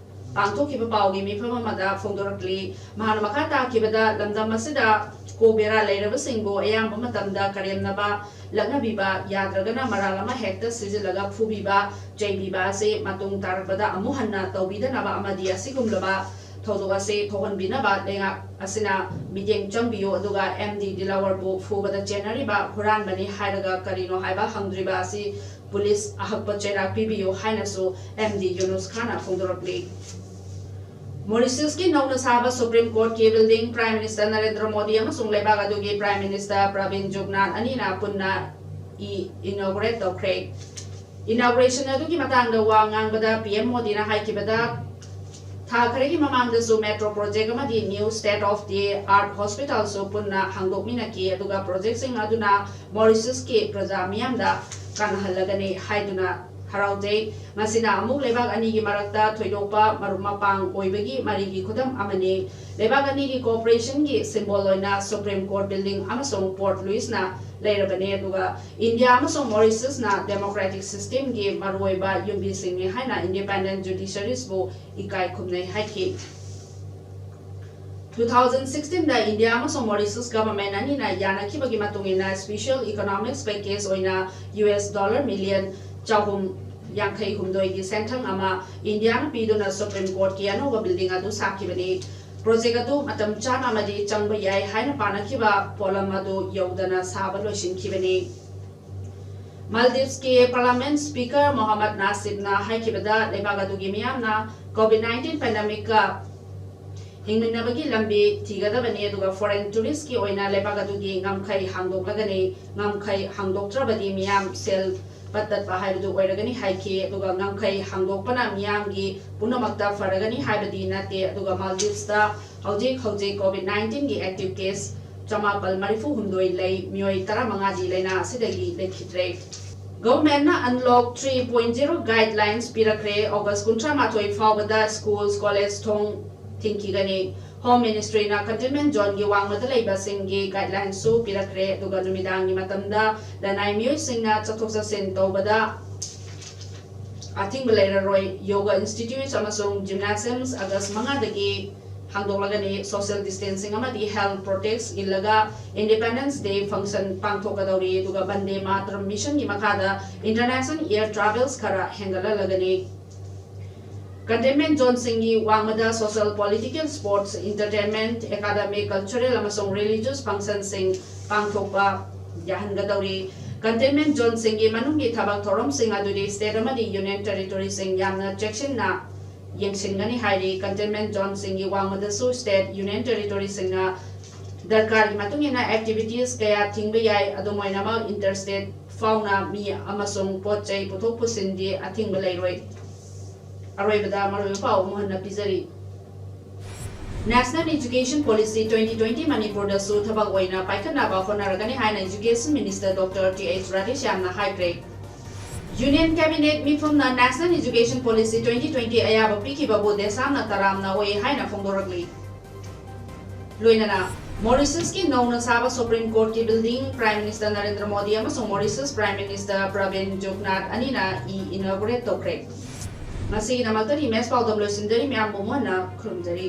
ꯄꯥꯡꯊꯣꯛꯈꯤꯕ ꯄꯥꯎꯒꯤ ꯃꯤꯐꯝ ꯑꯃꯗ ꯐꯣꯡꯗꯣꯔꯛꯂꯤ꯫ ꯃꯍꯥꯛꯅ ꯃꯈꯥ ꯇꯥꯈꯤꯕꯗ, ꯂꯝꯗꯝ ꯑꯁꯤꯗ ꯀꯣ ꯕꯦꯔꯥ ꯂꯩꯔꯕꯁꯤꯡꯕꯨ ꯑꯌꯥꯝꯕ ꯃꯇꯝꯗ ꯀꯔꯦꯝꯅꯕ, ꯂꯛꯅꯕꯤꯕ, ꯌꯥꯗ꯭ꯔꯒꯅ ꯃꯔꯥꯜ ꯑꯃ ꯍꯦꯛꯇ ꯁꯤꯖꯤꯜꯂꯒ ꯐꯨꯕꯤꯕ, ꯆꯩꯕꯤꯕ ꯑꯁꯤ ꯃꯇꯨꯡ ꯇꯥꯔꯛꯄꯗ ꯑꯃꯨꯛ ꯍꯟꯅ ꯇꯧꯕꯤꯗꯅꯕ ꯑꯃꯗꯤ ꯑꯁꯤꯒꯨꯝꯂꯕ ꯊꯧꯗꯣꯛ ꯑꯁꯤ ꯊꯣꯛꯍꯟꯕꯤꯅꯕ ꯂꯩꯉꯥꯛ ꯑꯁꯤꯅ ꯃꯤꯠꯌꯦꯡ ꯆꯪꯕꯤꯌꯨ, ꯑꯗꯨꯒ M D ꯗꯤꯂꯥꯋꯔꯕꯨ ꯐꯨꯕꯗ ꯆꯦꯟꯅꯔꯤꯕ ꯍꯨꯔꯥꯟꯕꯅꯤ ꯍꯥꯏꯔꯒ ꯀꯔꯤꯅꯣ ꯍꯥꯏꯕ ꯍꯪꯗ꯭ꯔꯤꯕ ꯑꯁꯤ ꯄꯨꯂꯤꯁ ꯑꯍꯛꯄ ꯆꯩꯔꯥꯛ ꯄꯤꯕꯤꯌꯨ ꯍꯥꯏꯅꯁꯨ M D ꯌꯨꯅꯨꯁ ꯈꯥꯟꯅ ꯐꯣꯡꯗꯣꯔꯛꯂꯤ꯫ ꯃꯣꯔꯤꯁꯤꯌꯁꯀꯤ ꯅꯧꯅ ꯁꯥꯕ ꯁꯨꯄ꯭ꯔꯤꯝ ꯀꯣꯔꯠꯀꯤ building prime minister Narendra Modi ꯑꯃꯁꯨꯡ ꯂꯩꯕꯥꯛ ꯑꯗꯨꯒꯤ ꯄ꯭ꯔꯥꯏꯝ ꯃꯤꯅꯤꯁꯇꯔ ꯄ꯭ꯔꯕꯤꯟ ꯖꯨꯒꯅꯥꯊ ꯑꯅꯤꯅ ꯄꯨꯟꯅ ꯏ ꯏꯅꯣꯒ꯭ꯔꯦꯠ ꯇꯧꯈ꯭ꯔꯦ꯫ ꯏꯅꯣꯒ꯭ꯔꯦꯁꯟ ꯑꯗꯨꯒꯤ ꯃꯇꯥꯡꯗ ꯋꯥ ꯉꯥꯡꯕꯗ P M ꯃꯣꯗꯤꯅ ꯍꯥꯏꯈꯤꯕꯗ, ꯊꯥ ꯈꯔꯒꯤ ꯃꯃꯥꯡꯗꯁꯨ ꯃꯦꯇ꯭ꯔꯣ ꯄ꯭ꯔꯣꯖꯦꯛ ꯑꯃꯗꯤ new state of the art ꯍꯣꯁꯄꯤꯇꯥꯜꯁꯨ ꯄꯨꯟꯅ ꯍꯥꯡꯗꯣꯛꯃꯤꯟꯅꯈꯤ, ꯑꯗꯨꯒ ꯄ꯭ꯔꯣꯖꯦꯛꯁꯤꯡ ꯑꯗꯨꯅ ꯃꯣꯔꯤꯁꯤꯌꯁꯀꯤ ꯄ꯭ꯔꯖꯥ ꯃꯤꯌꯥꯝꯗ ꯀꯥꯟꯅꯍꯜꯂꯒꯅꯤ ꯍꯥꯏꯗꯨꯅ ꯍꯔꯥꯎꯖꯩ꯫ ꯃꯁꯤꯅ ꯑꯃꯨꯛ ꯂꯩꯕꯥꯛ ꯑꯅꯤꯒꯤ ꯃꯔꯛꯇ ꯊꯣꯏꯗꯣꯛꯄ ꯃꯔꯨꯞ ꯃꯄꯥꯡ ꯑꯣꯏꯕꯒꯤ ꯃꯔꯤꯒꯤ ꯈꯨꯗꯝ ꯑꯃꯅꯤ꯫ ꯂꯩꯕꯥꯛ ꯑꯅꯤꯒꯤ ꯀꯣꯑꯣꯄꯔꯦꯁꯟꯒꯤ ꯁꯤꯝꯕꯣꯜ ꯑꯣꯏꯅ ꯁꯨꯄ꯭ꯔꯤꯝ ꯀꯣꯔꯠ ꯕꯤꯜꯗꯤꯡ ꯑꯃꯁꯨꯡ ꯄꯣꯔꯠ ꯂꯨꯏꯁꯅ ꯂꯩꯔꯕꯅꯤ, ꯑꯗꯨꯒ ꯏꯟꯗꯤꯌꯥ ꯑꯃꯁꯨꯡ ꯃꯣꯔꯤꯁꯤꯌꯁꯅ ꯗꯦꯃꯣꯀ꯭ꯔꯦꯇꯤꯛ ꯁꯤꯁꯇꯦꯝꯒꯤ ꯃꯔꯨꯑꯣꯏꯕ ꯌꯨꯝꯕꯤꯁꯤꯡꯅꯤ ꯍꯥꯏꯅ ꯏꯟꯗꯤꯄꯦꯟꯗꯦꯟꯠ ꯖꯨꯗꯤꯁꯔꯤꯁꯕꯨ ꯏꯀꯥꯏ ꯈꯨꯝꯅꯩ ꯍꯥꯏꯈꯤ꯫ Two thousand sixteen ꯗ ꯏꯟꯗꯤꯌꯥ ꯑꯃꯁꯨꯡ ꯃꯣꯔꯤꯁꯤꯌꯁ ꯒꯚꯔꯟꯃꯦꯟꯠ ꯑꯅꯤꯅ ꯌꯥꯅꯈꯤꯕꯒꯤ ꯃꯇꯨꯡ ꯏꯟꯅ ꯁ꯭ꯄꯦꯁꯤꯌꯦꯜ ꯏꯀꯣꯅꯣꯃꯤꯛꯁ ꯄꯦꯀꯦꯖ ꯑꯣꯏꯅ ꯌꯨ ꯑꯦꯁ ꯗꯣꯂꯔ ꯃꯤꯂꯤꯌꯟ ꯆꯍꯨꯝ ꯌꯥꯡꯈꯩ ꯍꯨꯝꯗꯣꯏꯒꯤ ꯁꯦꯟꯊꯪ ꯑꯃ ꯏꯟꯗꯤꯌꯥꯅ ꯄꯤꯗꯨꯅ ꯁꯨꯄ꯭ꯔꯤꯝ ꯀꯣꯔꯠꯀꯤ ꯑꯅꯧꯕ ꯕꯤꯜꯗꯤꯡ ꯑꯗꯨ ꯁꯥꯈꯤꯕꯅꯤ꯫ ꯄ꯭ꯔꯣꯖꯦꯛ ꯑꯗꯨ ꯃꯇꯝ ꯆꯥꯅ ꯑꯃꯗꯤ ꯆꯪꯕ ꯌꯥꯏ ꯍꯥꯏꯅ ꯄꯥꯅꯈꯤꯕ ꯄꯣꯠꯂꯝ ꯑꯗꯨ ꯌꯧꯗꯅ ꯁꯥꯕ ꯂꯣꯏꯁꯤꯟꯈꯤꯕꯅꯤ꯫ ꯃꯥꯜꯗꯤꯚꯁꯀꯤ ꯄꯥꯔꯂꯥꯃꯦꯟꯠ ꯁ꯭ꯄꯤꯀꯔ ꯃꯣꯍꯝꯃꯗ ꯅꯥꯁꯤꯕꯅ ꯍꯥꯏꯈꯤꯕꯗ, ꯂꯩꯕꯥꯛ ꯑꯗꯨꯒꯤ ꯃꯤꯌꯥꯝꯅ COVID nineteen pandemicꯀ ꯍꯤꯡꯃꯤꯟꯅꯕꯒꯤ ꯂꯝꯕꯤ ꯊꯤꯒꯗꯕꯅꯤ, ꯑꯗꯨꯒ foreign touristꯀꯤ ꯑꯣꯏꯅ ꯂꯩꯕꯥꯛ ꯑꯗꯨꯒꯤ ꯉꯝꯈꯩ ꯍꯥꯡꯗꯣꯛꯂꯒꯅꯤ꯫ ꯉꯝꯈꯩ ꯍꯥꯡꯗꯣꯛꯇ꯭ꯔꯕꯗꯤ ꯃꯤꯌꯥꯝ ꯁꯦꯜ ꯄꯠ ꯇꯠꯄ ꯍꯥꯏꯕꯗꯨ ꯑꯣꯏꯔꯒꯅꯤ ꯍꯥꯏꯈꯤ꯫ ꯑꯗꯨꯒ ꯉꯝꯈꯩ ꯍꯥꯡꯗꯣꯛꯄꯅ ꯃꯤꯌꯥꯝꯒꯤ ꯄꯨꯝꯅꯃꯛꯇ ꯐꯔꯒꯅꯤ ꯍꯥꯏꯕꯗꯤ ꯅꯠꯇꯦ꯫ ꯑꯗꯨꯒ ꯃꯥꯜꯗꯤꯚꯁꯇ ꯍꯧꯖꯤꯛ ꯍꯧꯖꯤꯛ COVID nineteenꯒꯤ active case ꯆꯃꯥꯄꯜ ꯃꯔꯤꯐꯨ ꯍꯨꯝꯗꯣꯏ ꯂꯩ, ꯃꯤꯑꯣꯏ ꯇꯔꯥꯃꯉꯥꯗꯤ ꯂꯥꯏꯅꯥ ꯑꯁꯤꯗꯒꯤ ꯂꯩꯈꯤꯗ꯭ꯔꯦ꯫ Governmentꯅ Unlock three point zero guidelines ꯄꯤꯔꯛꯈ꯭ꯔꯦ꯫ August ꯀꯨꯟꯊ꯭ꯔꯥ ꯃꯥꯊꯣꯏ ꯐꯥꯎꯕꯗ schools, college ꯊꯣꯡ ꯊꯤꯡꯈꯤꯒꯅꯤ꯫ Home Ministryꯅ containment zoneꯒꯤ ꯋꯥꯡꯃꯗ ꯂꯩꯕꯁꯤꯡꯒꯤ guidelinesꯁꯨ ꯄꯤꯔꯛꯈ꯭ꯔꯦ꯫ ꯑꯗꯨꯒ ꯅꯨꯃꯤꯗꯥꯡꯒꯤ ꯃꯇꯝꯗ ꯂꯅꯥꯏ ꯃꯤꯑꯣꯏꯁꯤꯡꯅ ꯆꯠꯊꯣꯛ ꯆꯠꯁꯤꯟ ꯇꯧꯕꯗ ꯑꯊꯤꯡꯕ ꯂꯩꯔꯔꯣꯏ꯫ Yoga institutes ꯑꯃꯁꯨꯡ gymnasiums August ꯃꯉꯥꯗꯒꯤ ꯍꯥꯡꯗꯣꯛꯂꯒꯅꯤ꯫ Social distancing ꯑꯃꯗꯤ health protocols ꯏꯜꯂꯒ Independence Day function ꯄꯥꯡꯊꯣꯛꯀꯗꯧꯔꯤ꯫ ꯑꯗꯨꯒ Vande Mataram missionꯒꯤ ꯃꯈꯥꯗ international air travels ꯈꯔ ꯍꯦꯟꯒꯠꯍꯜꯂꯒꯅꯤ꯫ Containment zoneꯁꯤꯡꯒꯤ ꯋꯥꯡꯃꯗ social, political, sports, entertainment, academic, cultural ꯑꯃꯁꯨꯡ religious functionꯁꯤꯡ ꯄꯥꯡꯊꯣꯛꯄ ꯌꯥꯍꯟꯒꯗꯧꯔꯤ꯫ Containment zoneꯁꯤꯡꯒꯤ ꯃꯅꯨꯡꯒꯤ ꯊꯕꯛ ꯊꯧꯔꯝꯁꯤꯡ ꯑꯗꯨꯗꯤ state ꯑꯃꯗꯤ union territoryꯁꯤꯡ ꯌꯥꯝꯅ ꯆꯦꯛꯁꯤꯟꯅ ꯌꯦꯡꯁꯤꯟꯒꯅꯤ ꯍꯥꯏꯔꯤ꯫ Containment zoneꯁꯤꯡꯒꯤ ꯋꯥꯡꯃꯗꯁꯨ state, union territoryꯁꯤꯡꯅ ꯗꯔꯀꯥꯔꯒꯤ ꯃꯇꯨꯡ ꯏꯟꯅ activities ꯀꯌꯥ ꯊꯤꯡꯕ ꯌꯥꯏ꯫ ꯑꯗꯨꯝ ꯑꯣꯏꯅꯃꯛ, interstate ꯐꯥꯎꯅ ꯃꯤ ꯑꯃꯁꯨꯡ ꯄꯣꯠ ꯆꯩ ꯄꯨꯊꯣꯛ ꯄꯨꯁꯤꯟꯗꯤ ꯑꯊꯤꯡꯕ ꯂꯩꯔꯣꯏ꯫ ꯑꯔꯣꯏꯕꯗ ꯃꯔꯨꯑꯣꯏꯕ ꯄꯥꯎ ꯑꯃꯨꯛ ꯍꯟꯅ ꯄꯤꯖꯔꯤ꯫ National Education Policy twenty twenty ꯃꯅꯤꯄꯨꯔꯗꯁꯨ ꯊꯕꯛ ꯑꯣꯏꯅ ꯄꯥꯏꯈꯠꯅꯕ ꯍꯣꯠꯅꯔꯒꯅꯤ ꯍꯥꯏꯅ Education Minister Doctor T H Radheshyamꯅ ꯍꯥꯏꯈ꯭ꯔꯦ꯫ Union Cabinet ꯃꯤꯐꯝꯅ National Education Policy twenty twenty ꯑꯌꯥꯕ ꯄꯤꯈꯤꯕꯕꯨ ꯗꯦꯁꯥꯝꯅ ꯇꯔꯥꯝꯅ ꯑꯣꯏ ꯍꯥꯏꯅ ꯐꯣꯡꯗꯣꯔꯛꯂꯤ꯫ ꯂꯣꯏꯅꯅ Mauritiusꯀꯤ ꯅꯧꯅ ꯁꯥꯕ Supreme Courtꯀꯤ building Prime Minister Narendra Modi ꯑꯃꯁꯨꯡ Mauritius Prime Minister ꯄ꯭ꯔꯕꯤꯟ ꯖꯨꯒꯅꯥꯊ ꯑꯅꯤꯅ ꯏ inaugurate ꯇꯧꯈ꯭ꯔꯦ꯫ ꯉꯁꯤꯒꯤꯗꯃꯛꯇꯗꯤ ꯃꯦꯁ ꯄꯥꯎꯗꯝ ꯂꯣꯏꯁꯤꯟꯖꯔꯤ꯫ ꯃꯌꯥꯝꯕꯨ ꯑꯃꯨꯛ ꯍꯟꯅ ꯈꯨꯔꯨꯝꯖꯔꯤ꯫